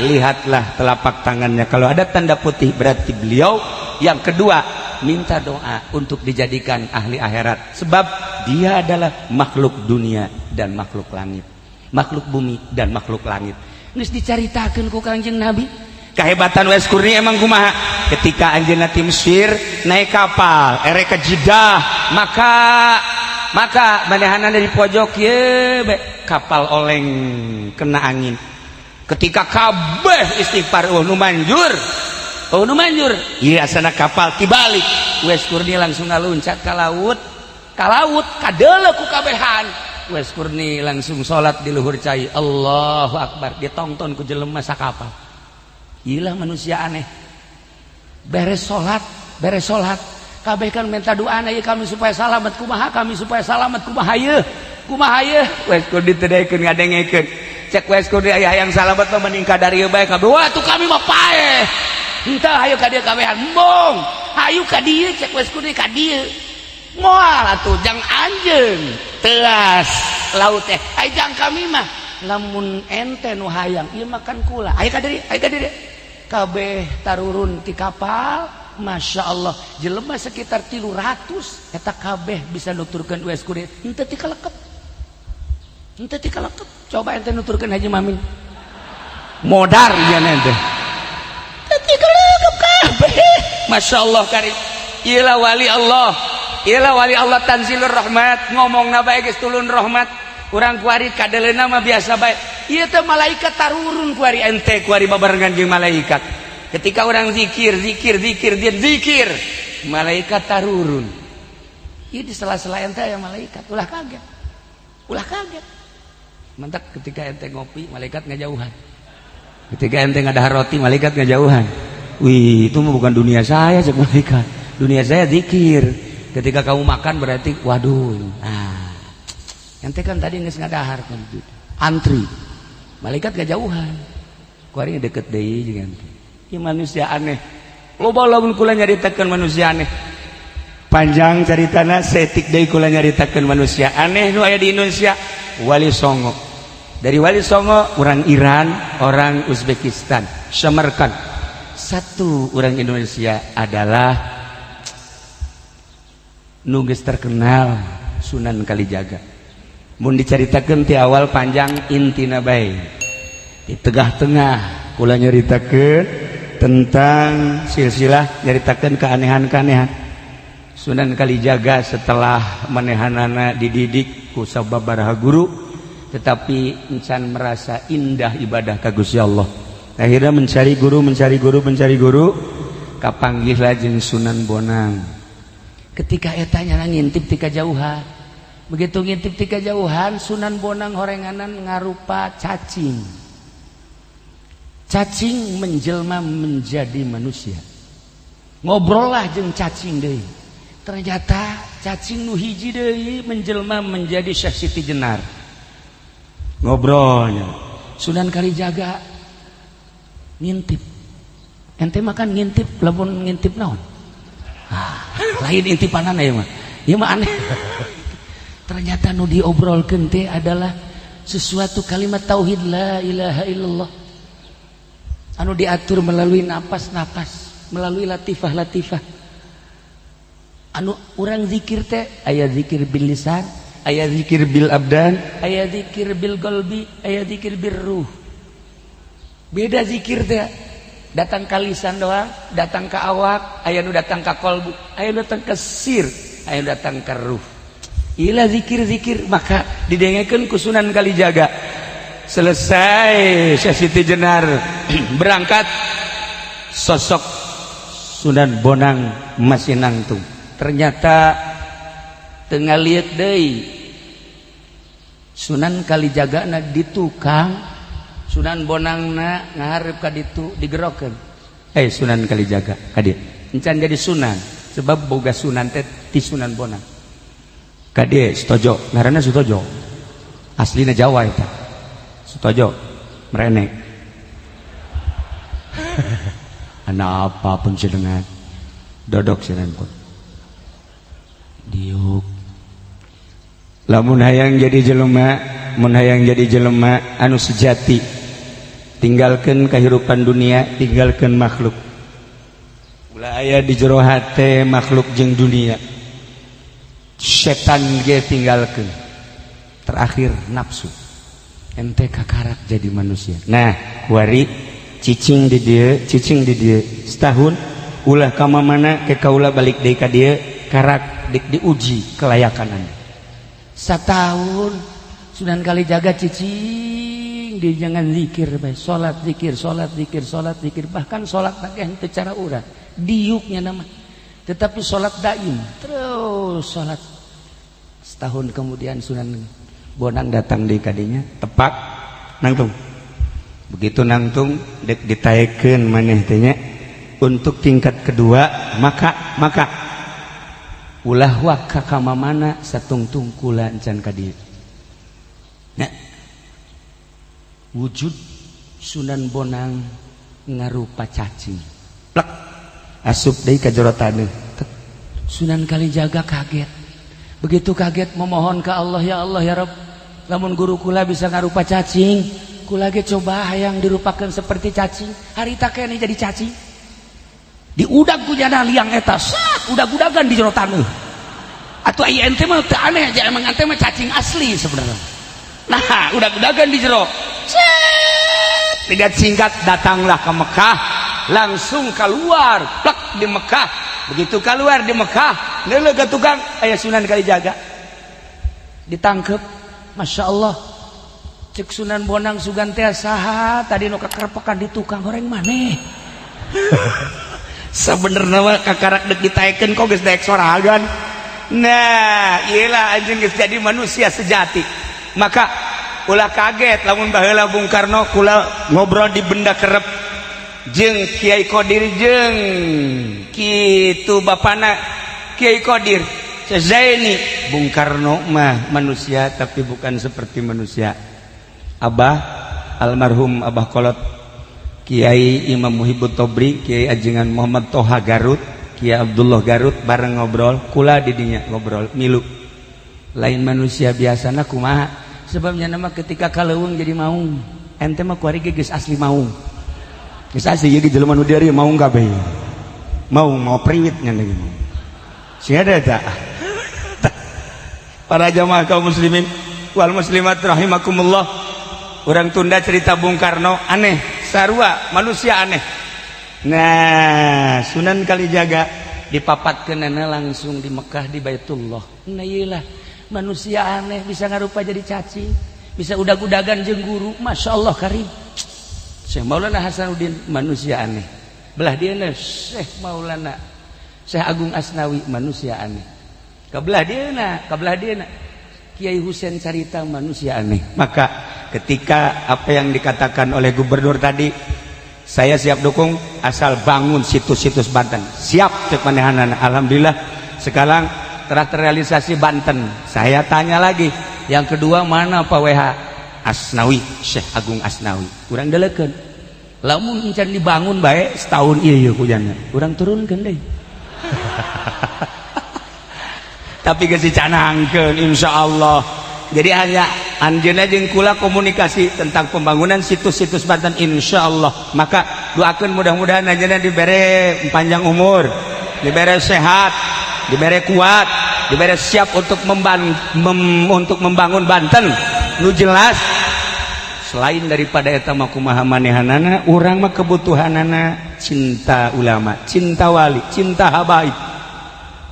lihatlah telapak tangannya. Kalau ada tanda putih, berarti beliau." Yang kedua, minta doa untuk dijadikan ahli akhirat, sebab dia adalah makhluk dunia dan makhluk langit, makhluk bumi dan makhluk langit. Geus dicaritakeun ku Kangjeng Nabi kehebatan Uwais Qurni. Emang kumaha ketika anjeunna ti Mesir naik kapal erek ke Jeddah, maka maka manehanna di pojok ye be, kapal oleng kena angin. Ketika kabeh istighfar, oh nu manjur, oh nu manjur. Iya, asana kapal tibalik. Uwais Qurni langsung ngaluncat ka laut, ka laut kadeuleu ku kabehan. Uwais Qurni langsung salat di luhur cai, Allahu Akbar, ditonton ku jelema sakapal. Ilah manusia aneh. Beres salat, beres salat, kabeh kan minta doa ya, kami supaya selamat kumaha, kami supaya selamat kumaha ye, kumaha ye. Uwais Qurni teu daekeun ngadengekeun. Cek Uwais Qurni, aya yang salamet mah mending ka dieu bae kabeh. Wah, tuh kami mah paeh. Henteu, hayu ka dieu kabehan, embung, hayu ka dieu. Cek Uwais Qurni, ka dieu moal atuh, jang anjeun teas laut teh, ai jang kami mah lamun ente nu hayang ieu makan kula, ayo ka dieu, ayo ka dieu. Kabeh tarurun ti kapal. Masya Allah, jelema sekitar 300 eta kabeh bisa nuturkeun Uwais Qurni, henteu tikalekep, henteu tikalekep. Coba ente nuturkeun Haji Mamin, modar nya ente. Teu tikalekep kabeh. Masya Allah karim. Iyalah wali Allah, iyalah wali Allah, tanzilur rahmat, ngomong bae geus turun rahmat. Urang kuari kadeleuna mah biasa bae. Ieu teh malaikat tarurun kuari, ente kuari babarengan jeung malaikat. Ketika orang zikir, zikir, zikir, dia zikir, malaikat tarurun. Ieu di sela-sela ente aya malaikat, ulah kaget, ulah kaget. Mantap, ketika ente ngopi, malaikat ngajauhan. Ketika ente ngadahar roti, malaikat ngajauhan. Wih, itu mah bukan dunia saya, cek malaikat. Dunia saya zikir. Ketika kamu makan berarti, waduh, nah, ente kan tadi geus ngadahar kan, antri. Malaikat ngajauhan. Kuari deket deui jeung ente. Ieu manusia aneh. Loba lamun kula nyaritakeun manusia aneh. Panjang caritana, setik deui kula nyaritakeun manusia aneh nu aya di Indonesia, Wali Songo. Dari Wali Songo orang Iran, orang Uzbekistan, Samarkand. Satu orang Indonesia adalah nu geus terkenal, Sunan Kalijaga. Mun dicaritakeun ti awal panjang, intina bae. Di tengah-tengah kula nyaritakeun tentang silsilah, nyaritakeun keanehan-keanehan Sunan Kalijaga setelah manehanana dididik ku sababaraha guru, tetapi encan merasa indah ibadah ka Gusti Allah. Akhirnya mencari guru, mencari guru, mencari guru, kapanggih jeung Sunan Bonang. Ketika etanya ngintip ti kajauhan, begitu ngintip ti kajauhan, Sunan Bonang horenganan ngarupa cacing, cacing menjelma menjadi manusia. Ngobrol lah jeung cacing deui. Ternyata cacing nu hiji deui menjelma menjadi Syekh Siti Jenar. Ngobrolnya Sunan Kalijaga ngintip, ente makan ngintip, lamun ngintip naon? Ah, lain intipanan ya mah, ya mah aneh. Ternyata nu diobrolkeun teh adalah sesuatu kalimat tauhid, la ilaha illallah, anu diatur melalui napas-napas, melalui latifah-latifah. Anu urang zikir teh aya zikir bil lisan, aya zikir bil abdan, aya zikir bil qalbi, aya zikir bil ruh. Beda zikir teh, datang ke lisan doang, datang ke awak, aya nu datang ke kolbu, aya nu datang ke sir, aya nu datang ke ruh. Ila zikir-zikir, maka didengekeun ku Sunan Kalijaga. Selesai Syekh Siti Jenar berangkat, sosok Sunan Bonang masih nangtung. Ternyata tengah lihat deui, Sunan Kalijaga na di tukang, Sunan Bonangna ngaharep ka ditu, digerokeun, "Eh, Sunan Kalijaga, ka dieu." Encan jadi sunan, sebab boga sunan teh ti Sunan Bonang. Ka dieu, Sutojo, ngaranna Sutojo, aslina Jawa eta. Sutojo merene. Anak apa pun dengan dodok sirenkot diuk. Lamun hayang jadi jelema, mun hayang jadi jelema anu sejati, tinggalkan kehidupan dunia, tinggalkan makhluk. Ulah aya di jero hate makhluk jeung dunia, setan ge tinggalkan. Terakhir nafsu. Ente kakarak jadi manusia. Nah, kuari cicing di dieu, cicing di dieu setahun, ulah ka mana ke, kaula balik deui ka dieu, karak diuji kelayakanana. Setahun Sunan Kalijaga cicing di jangan zikir bae, salat zikir, salat zikir, salat zikir, bahkan salat lagi henteu cara urang diuknya nama, tetapi salat daim terus salat. Setahun kemudian Sunan Bonang datang di kadinya, tepak, nangtung. Begitu nangtung, dek ditaekeun maneh teh nya untuk tingkat kedua. Maka ulah waka ka mana satungtung kula encan ka dieu. Nah, wujud Sunan Bonang ngarupa cacing, plek, asup deui ka jero taneuh. Sunan Kalijaga kaget. Begitu kaget, memohon ke Allah, "Ya Allah, ya Rabb, lamun guru kula bisa ngarupa cacing, kula ge coba hayang dirupakan seperti cacing." Harita kene jadi cacing, diudag ku jana liang eta, sat, udag-udagan di jero taneuh. Atuh aya ente mah teu aneh aja, emang ente mah cacing asli sebenarnya. Nah, udag-udagan di jero. Set. Tidak singkat datanglah ke Mekah, langsung keluar plek di Mekah. Begitu keluar di Mekah, neuleuh ka tukang, aya Sunan Kalijaga, ditangkep. Masya Allah, cek Sunan Bonang, "Sugan teh saha tadi nu kakerpekan di tukang goreng maneh?" Sebenarnya mah kakarak dek ditaekeun kok geus daek sorangan. Nah, iyalah, anjeun geus jadi manusia sejati. Maka ulah kaget lamun baheula Bung Karno, kula ngobrol di Benda Kerep jeung Kiai Kodir, jeung kitu bapana Kiai Kodir Zaini. Bung Karno mah manusia, tapi bukan seperti manusia. Abah, almarhum Abah Kolot, Kiai Imam Muhibbut Tobri, Kiai Ajengan Muhammad Toha Garut, Kiai Abdullah Garut, bareng ngobrol kula didinya, ngobrol milu. Lain manusia biasana kumaha sebabnya? Nama ketika kaleuweung jadi maung. Ente mah kuari ge geus asli maung, geus asli. Ieu jelema nu dieu maung kabeh, maung mau priwit nya lagi maung. Sing ada tak? Para jamaah kaum muslimin wal muslimat rahimakumullah, orang tunda cerita Bung Karno aneh, sarua manusia aneh. Nah, Sunan Kalijaga dipapatkeun langsung di Mekah, di Baitullah. Nah, iyalah manusia aneh, bisa ngarupa jadi cacing, bisa udag-udagan jeung guru. Masya Allah karim. Syekh Maulana Hasanuddin manusia aneh, belah dia Syekh Maulana Syekh Agung Asnawi manusia aneh, kebelah dia, kebelah dia Kiai Husein Carita manusia aneh. Maka ketika apa yang dikatakan oleh gubernur tadi, saya siap dukung asal bangun situs-situs Banten, siap cek manehanana. Alhamdulillah, sekarang telah terrealisasi Banten. Saya tanya lagi yang kedua, mana Pak WH Asnawi, Syekh Agung Asnawi? Kurang delekeun lamun encan dibangun baik setahun, iya iya kujana urang turunkeun deui, tapi geus dicanangkeun, insyaallah. Jadi hanya anjeunna jeung kula komunikasi tentang pembangunan situs-situs Banten, insyaallah. Maka doakeun mudah-mudahan anjeunna dibere panjang umur, dibere sehat, dibere kuat, dibere siap untuk membangun Banten. Nu jelas selain daripada eta mah kumaha manehanana, urang mah kebutuhanana cinta ulama, cinta wali, cinta habaib,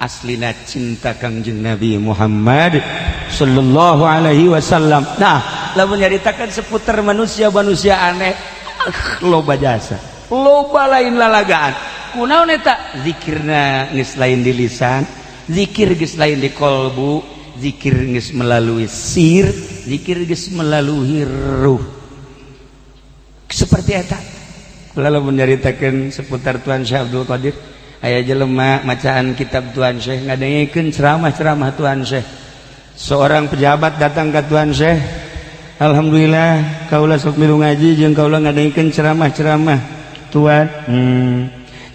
aslina cinta Kangjeng Nabi Muhammad sallallahu alaihi wasallam. Nah, lamun nyaritakan seputar manusia-manusia aneh, ah, loba jasa, loba lain lalagaan. Kunaon eta? Zikirna geus lain di lisan, zikir geus lain di kolbu, zikir geus melalui sir, zikir geus melalui ruh. Seperti eta lalu menyaritakan seputar Tuan Syekh Abdul Qadir, aya jelema macaan kitab Tuan Syekh, ngadengekeun ceramah-ceramah Tuan Syekh. Seorang pejabat datang ke Tuan Syekh, "Alhamdulillah, kaula sok milu ngaji jeung kaula ngadengekeun ceramah-ceramah." Tuan.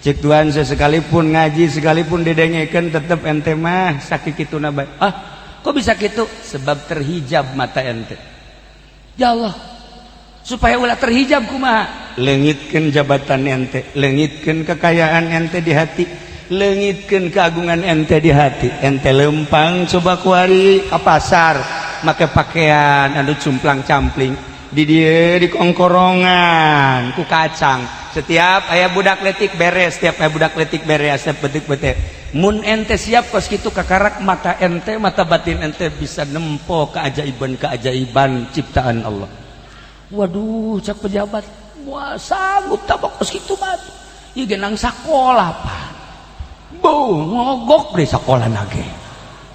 Cek tuan, sekalipun ngaji, sekalipun didengekeun, tetep ente mah sakit kituna bae. Ah, kok bisa gitu? Sebab terhijab mata ente. Ya Allah, supaya ulah terhijab kumaha? Leungitkeun jabatan ente, leungitkeun kekayaan ente di hati, leungitkeun keagungan ente di hati. Ente lempang coba kuari ke pasar make pakaian anu cumplang campling, di dieu di kongkorongan ku kacang. Setiap aya budak letik beres, setiap aya budak letik beres, setiap betik betik. Mun ente siap kos kitu, kakarak mata ente, mata batin ente bisa nempo keajaiban keajaiban ciptaan Allah. Waduh, cak pejabat, wah, sanggup tak kos kitu mah? Ieu genang sakola, Pak. Bu, ngogok deh sekolah nage.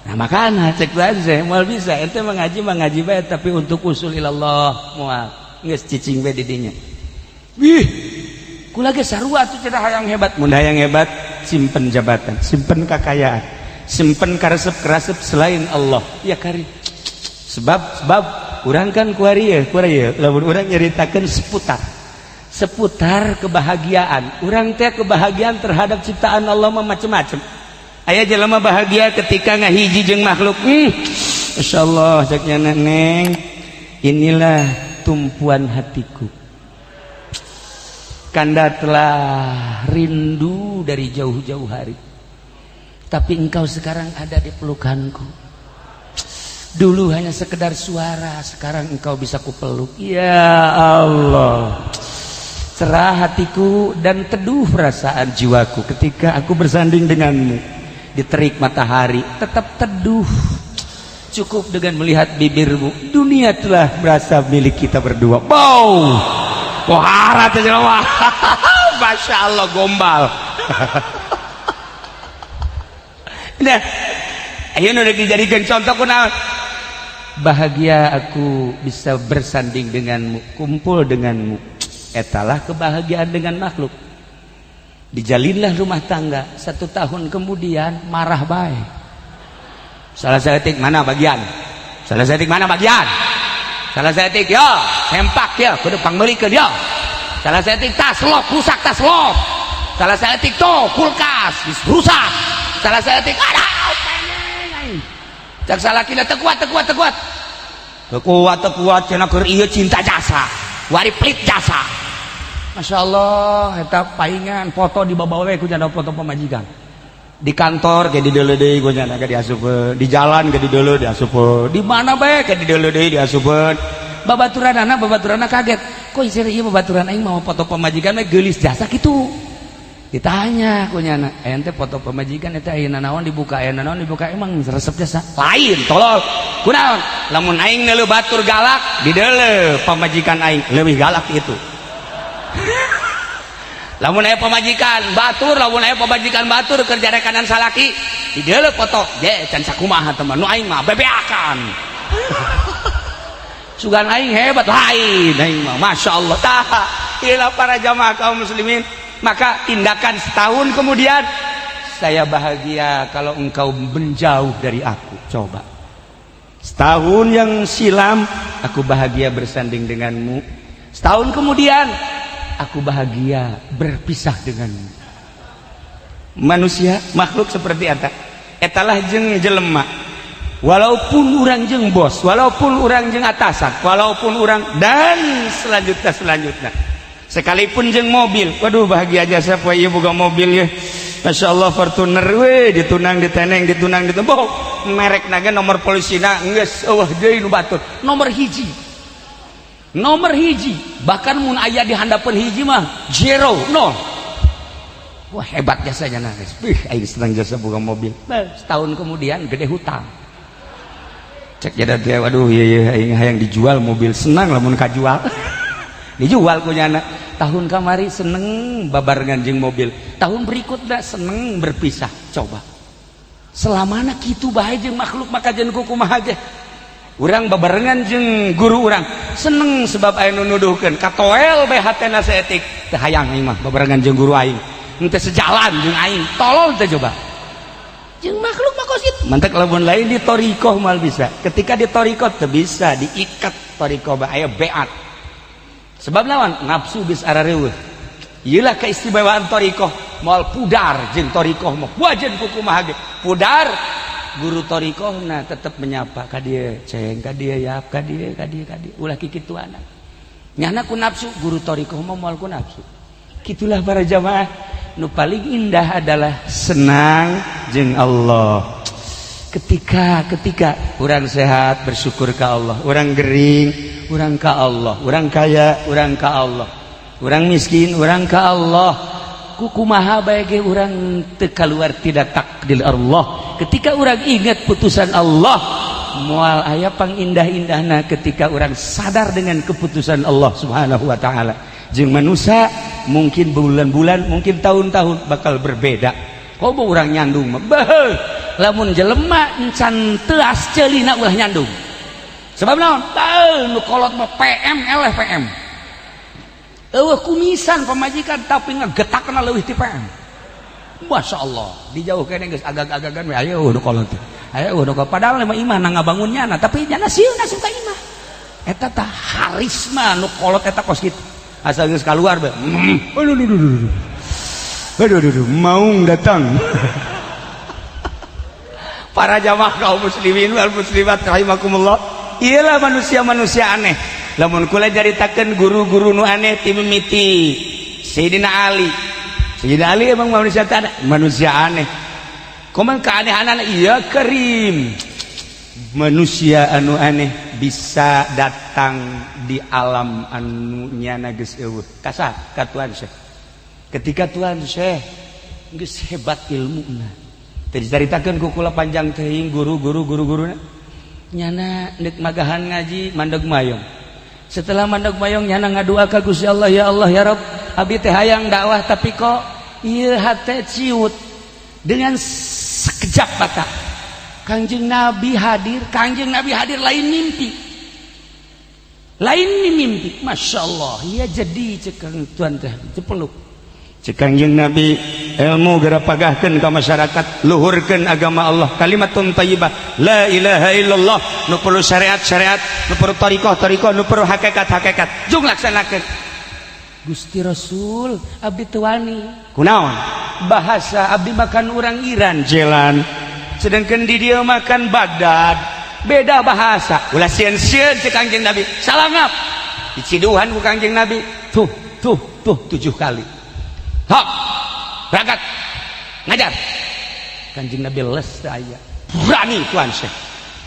Nah, makanya cek aja moal bisa ente mengaji mengaji bae, tapi untuk usul ilallah moal, geus cicing bae di dinya. Wih, kula ge sarua tuh cenah, hayang hebat. Mun hayang hebat, simpen jabatan, simpen kekayaan, simpen karesep-karesep selain Allah. Ya kari. Sebab sebab urang kan kuari ya, kuari ya. Lamun urang nyeritakeun seputar seputar kebahagiaan, urang teh kebahagiaan terhadap ciptaan Allah mah macem-macem. Aya jelema bahagia ketika ngahiji jeung makhluk. Masya Allah, ceknya, "Neng, inilah tumpuan hatiku. Kanda telah rindu dari jauh-jauh hari, tapi engkau sekarang ada di pelukanku. Dulu hanya sekedar suara, sekarang engkau bisa kupeluk. Ya Allah, cerah hatiku dan teduh perasaan jiwaku ketika aku bersanding denganmu. Di terik matahari tetap teduh, cukup dengan melihat bibirmu, dunia telah merasa milik kita berdua." Wow. Wah, Masya Allah, gombal. Nah, ayo udah dijadikan contoh kunaon? Bahagia aku bisa bersanding denganmu, kumpul denganmu. Etalah kebahagiaan dengan makhluk. Dijalinlah rumah tangga, satu tahun kemudian marah baik. Salah saeutik mana bagian? Salah saeutik mana bagian? Salah saeutik ya, sempak ya, kudu pangmeulikeun ya. Salah saeutik tas lok rusak, tas lok. Salah saeutik tuh kulkas rusak. Salah saeutik ada cak salakina teu kuat, teu kuat, teu kuat. Teu kuat, teu kuat cenah, keur ieu cinta jasa. Wari pelit jasa. Masya Allah, eta paingan foto di bawa we ku janda foto pamajikan. Di kantor ge dideuleu deui ku nyana ge diasupeun, di jalan ge dideuleu diasupeun, di mana bae ge dideuleu deui diasupeun. Babaturanana babaturanana kaget. Kok isir ieu babaturan aing mau foto pamajikan we geulis jasa kitu? Ditanya ku nyana, ente foto pamajikan eta aya naon dibuka, aya naon dibuka, emang resep jasa? Lain, tolol. Kunaon? Lamun aing neuleu batur galak, dideuleu pamajikan aing leuwih galak itu. Lamun aya pamajikan batur, lamun aya pamajikan batur kerja rekanan salaki, dideuleu foto, je can sakumaha teman, nu aing mah bebeakan. Sugan aing hebat, lain aing mah, Masya Allah. Tah, inilah para jamaah kaum muslimin. Maka tindakan setahun kemudian, saya bahagia kalau engkau menjauh dari aku. Coba. Setahun yang silam aku bahagia bersanding denganmu. Setahun kemudian aku bahagia berpisah denganmu. Manusia, makhluk seperti eta. Etalah jeng jelema. Walaupun urang jeng bos, walaupun urang jeng atasan, walaupun urang dan selanjutnya selanjutnya. Sekalipun jeng mobil, waduh, bahagia jasa poe ieu boga mobil ya. Masya Allah, Fortuner we, ditunang diteneng, ditunang ditembok, merek naga, nomor polisina geus eueuh deui nu batur nomor hiji, nomor hiji, bahkan mun aya di handapeun hiji mah zero, nol. Wah, hebat jasanya nangis. Wih, aing senang jasa boga mobil. Nah, setahun kemudian gede hutang. Cek jada dia, waduh, iya iya, aing hayang dijual mobil, senang lamun kajual. Dijual ku nyana. Tahun kamari seneng babarengan jeung mobil, tahun berikutnya seneng berpisah. Coba, selamana kitu bae jeung makhluk. Maka jeung kumaha ge urang babarengan jeung guru urang seneng, sebab aya nu nuduhkeun katoel bae hatena saeutik, teu hayang aing mah babarengan jeung guru aing, henteu sejalan jeung aing. Tolol teh coba jeung makhluk mah kos kitu. Mantak lamun lain di thoriqoh mal bisa. Ketika di thoriqoh teu bisa diikat, thoriqoh bae aya beat. Sebab lawan nafsu geus arareueuh. Iyalah keistimewaan thoriqoh, moal pudar jeung thoriqoh mah, wajan kumaha ge pudar. Guru thoriqoh nah tetep menyapa ka dieu, ceng ka dieu, yap ka dieu, ka dieu, ka dieu, ulah kikituana. Nyana ku nafsu, guru thoriqoh mah moal ku nafsu. Gitulah para jamaah. Nu paling indah adalah senang jeung Allah. Ketika ketika orang sehat, bersyukur ke Allah, orang gering, orang ke Allah, orang kaya, orang ke Allah, orang miskin, orang ke Allah. Kukumaha bae orang teu keluar tidak takdir Allah. Ketika orang ingat putusan Allah, moal aya pangindah-indahna ketika orang sadar dengan keputusan Allah Subhanahu wa taala. Jeung manusia mungkin bulan-bulan, mungkin tahun-tahun bakal berbeda. Komo urang nyandung mah, beuh, lamun jelema encan teuas ceulina, ulah nyandung. Sebab naon? Teu nu kolot mah PM eleh PM. Eueuh kumisan pamajikan, tapi ngegetakna leuwih ti PM. Masya Allah, dijauh kene geus agag-agagan we, ayo nu kolot teh. Ayo nu kolot, padahal mah imah na ngabangun nyana, tapi nyana sieun asup ka imah. Eta tah harisma nu kolot eta kos kitu. Asal geus kaluar bae. Aduh, aduh, aduh, aduh. Aduh, aduh, aduh, maung datang. Para jamaah kaum muslimin wal muslimat rahimakumullah. Iyalah manusia-manusia aneh. Lamun kula caritakeun guru-guru nu aneh ti mimiti Sayyidina Ali. Sayyidina Ali emang manusia tak manusia aneh. Koman keanehanan iya kerim. Manusia anu aneh bisa datang di alam anu nyana geus eueuh. Kasah ka Tuan Syekh. Ketika Tuan Syekh geus hebat ilmuna. Teu dicaritakeun ku kula panjang teuing guru-guru guru-guruna. Nyana neuk magahan ngaji, mandeg mayong. Setelah mandeg mayong, nyana ngadua ka Gusti Allah, "Ya Allah, ya Rabb, abi teh hayang dakwah, tapi kok ieu hate ciut." Dengan sekejap mata Kangjeng Nabi hadir. Kangjeng Nabi hadir, lain mimpi, lain mimpi. Masya Allah ya, jadi cekang tuan teh cepeluk cek Kangjeng Nabi, "Ilmu geura pagahkeun ka masyarakat, luhurkeun agama Allah, kalimatun thayyibah, la ilaha illallah. Nu perlu syariat syariat, nu perlu thariqah thariqah, nu perlu hakikat hakikat, jung laksanakeun." "Gusti Rasul, abdi teu wani." "Kunaon?" "Bahasa abdi makan orang Iran jalan, sedangkan di dia makan Baghdad, beda bahasa." "Ulah sieun-sieun," cek Kangjeng Nabi. Salangap diciduhan ku Kangjeng Nabi, tuh tuh tuh, tujuh kali. Hok, berangkat ngajar. Kanjeng Nabi les aya berani. Tuan Syekh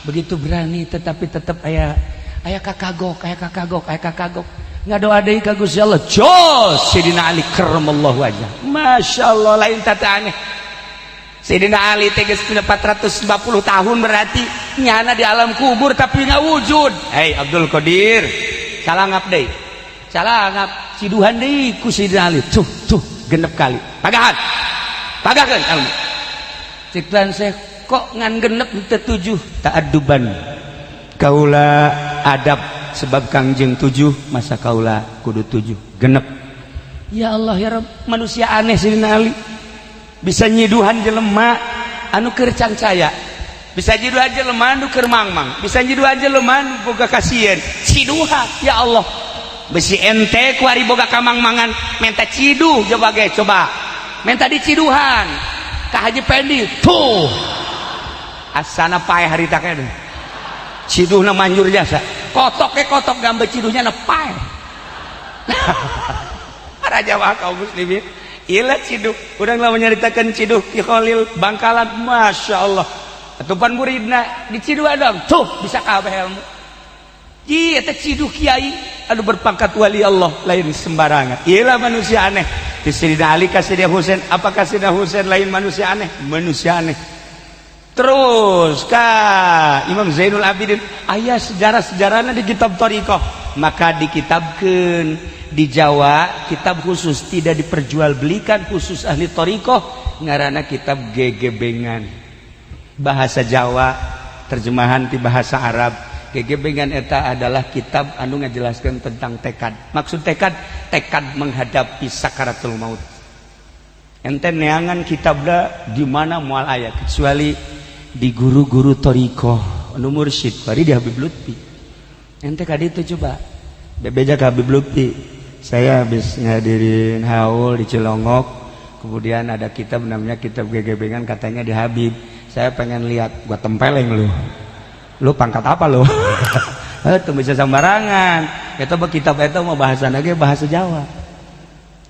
begitu berani, tetapi tetap aya aya kakagok, aya kakagok, aya kakagok. Ngadoa deui ka Gusti Allah. Jos Sayyidina Ali karramallahu wajah. Masya Allah, lain tata aneh. Sayyidina Ali teh geus 450 tahun, berarti nyana di alam kubur tapi nggak wujud. "Hei Abdul Qadir," salangap deui, salangap, ciduhan deui ku Sayyidina Ali, tuh tuh, genep kali. "Pagahan, pagahkeun ilmu." Cek Tuan Syekh, "Kok ngan genep teu tujuh?" "Ta'adduban, kaula adab, sebab Kangjeng tujuh, masa kaula kudu tujuh, genep." Ya Allah, ya Rabb, manusia aneh Sayyidina Ali, bisa nyiduhan jelema anu keur cangcaya, bisa nyiduhan jelema anu keur mangmang, bisa nyiduhan jelema anu boga kasieun. Ciduhan, ya Allah, besi ente kuari boga kamangmangan minta ciduh. Coba ge, coba minta diciduhan ka Haji Pendi tuh, asana paeh harita kene. Ciduhna manjur jasa, kotok ke kotok gambar ciduhnya na paeh. Para jamaah kaum muslimin, ilah ciduh. Urang lah menyeritakan ciduh Ki Khalil Bangkalan, Masya Allah. Atupan muridna diciduh dong tuh, bisa kabeh ilmu. Iya, eta ciduh kiai anu berpangkat wali Allah, lain sembarangan. Iyalah manusia aneh. Di Sayyidina Ali ka Sayyidina Husain, apakah Sayyidina Husain lain manusia aneh? Manusia aneh. Terus ka Imam Zainul Abidin, aya sejarah-sejarahnya di kitab thariqah, maka dikitabkeun di Jawa kitab khusus, tidak diperjualbelikan, khusus ahli thariqah, ngaranna kitab Gegebengan, bahasa Jawa terjemahan di bahasa Arab. Gegebengan eta adalah kitab anu ngajelaskan tentang tekad. Maksud tekad, tekad menghadapi sakaratul maut. Ente neangan kitabna di mana moal aya, kecuali di guru-guru thariqah anu mursyid bari di Habib Lutfi. Ente kadi itu coba bebeja ke Habib Lutfi. Saya habis ngadirin haul di Cilongok, kemudian ada kitab namanya kitab Gegebengan, katanya di Habib. Saya pengen lihat, gua tempeleng lu. Lu pangkat apa lu? Eh, itu bisa sembarangan. Eta mah kitab eta mah bahasa lagi bahasa Jawa.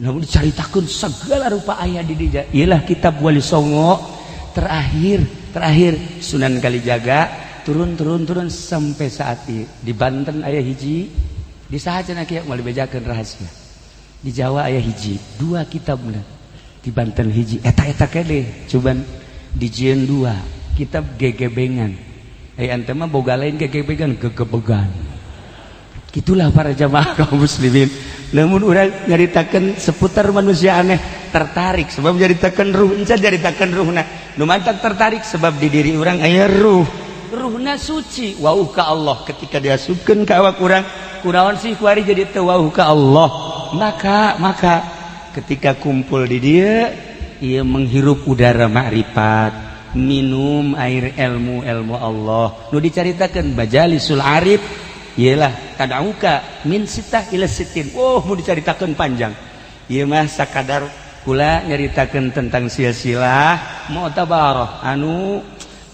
Namun diceritakan segala rupa ayat di dia. Ialah kitab Wali Songo terakhir, terakhir Sunan Kalijaga, turun turun turun sampai saat ini. Di Banten aya hiji, di saha cenah kieu, moal dibejakeun rahasia. Di Jawa aya hiji, dua kitabna. Di Banten hiji, eta eta kene, cuman dijieun dua, kitab Gegebengan. Eh, ente mah boga lain gegebengan, gegebegan. Itulah para jamaah kaum muslimin. Namun urang nyaritakeun seputar manusia aneh, tertarik sebab nyaritakeun ruh, encan nyaritakeun ruhna. Nu mantak tertarik sebab di diri urang aya ruh. Ruhna suci, wauh ka Allah. Ketika diasupkeun ka awak urang, kunaon sih kuari jadi teu wauh ka Allah? Maka ketika kumpul di dia, ia menghirup udara makrifat, minum air ilmu ilmu Allah. Nu dicaritakeun majalisul arif ialah tadauka min sitah ila sitin. Oh, mau dicaritakeun panjang. Ieu mah sakadar kula nyaritakeun tentang silsilah mu'tabarah anu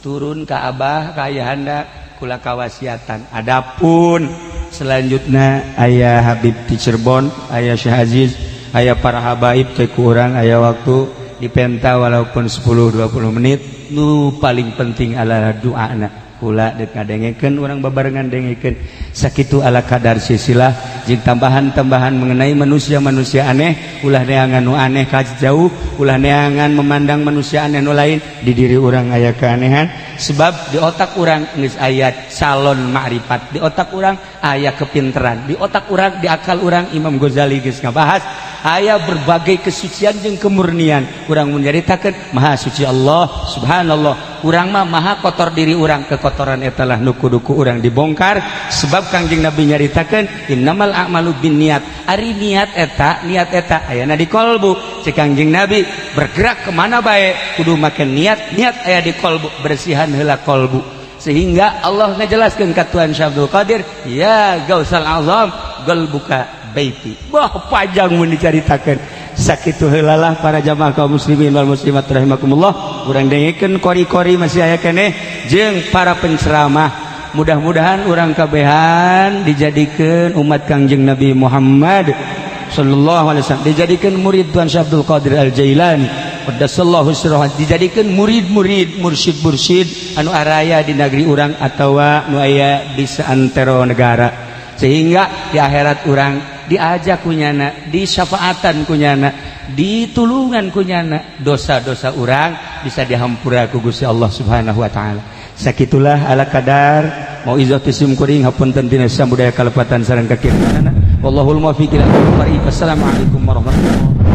turun ka abah ka ayahanda kula kawasiatan. Adapun selanjutnya ayah Habib di Cirebon, ayah Syekh Aziz, ayah para habaib teh kurang aya waktu dipenta walaupun 10 20 menit. Nu paling penting adalah doana kula dek ngadengekeun urang babarengan dengekeun. Sakitu ala kadar silsilah jeung tambahan-tambahan mengenai manusia-manusia aneh. Ulah neangan nu aneh ka jauh, ulah neangan memandang manusia aneh nu lain. Di diri urang aya keanehan sebab di otak urang geus aya calon makrifat, di otak urang aya kepinteran, di otak urang, di akal urang. Imam Ghazali geus ngabahas aya berbagai kesucian jeung kemurnian. Urang menyaritakeun maha suci Allah, subhanallah. Urang mah maha kotor diri urang. Kekotoran eta lah nu kudu ku urang dibongkar sebab Kangjeng Nabi nyaritakeun innamal a'malu binniyat. Ari niat eta, niat eta ayana di kolbu. Cek Kangjeng Nabi, bergerak kemana bae kudu make niat, niat aya di kolbu. Bersihan heula kolbu sehingga Allah ngajelaskeun ka Tuhan Syekh Abdul Qadir, ya Gausal Azam, qalbuka baiti. Wah, panjang mun dicaritakeun. Sakitu heula lah para jamaah kaum muslimin wal muslimat rahimakumullah. Urang dengekeun kori-kori masih aya keneh jeung para penceramah. Mudah-mudahan urang kabehan dijadikeun umat Kangjeng Nabi Muhammad sallallahu alaihi wasallam, dijadikan murid Tuhan Syekh Abdul Qadir Al Jailani qaddasallahu sirrahu, dijadikan murid-murid mursyid-mursyid anu araya di negeri urang atawa nu aya di seantero negara, sehingga di akhirat urang diajak kunyana, disyafaatan kunyana, ditulungan kunyana, dosa-dosa urang bisa dihampura ku Gusti Allah Subhanahu wa taala. Sakitulah ala kadar mauizah ti sim kuring. Hapunten tina budaya kalepatan sareng kakirana. Wallahul muwaffiq ila. Assalamualaikum warahmatullahi.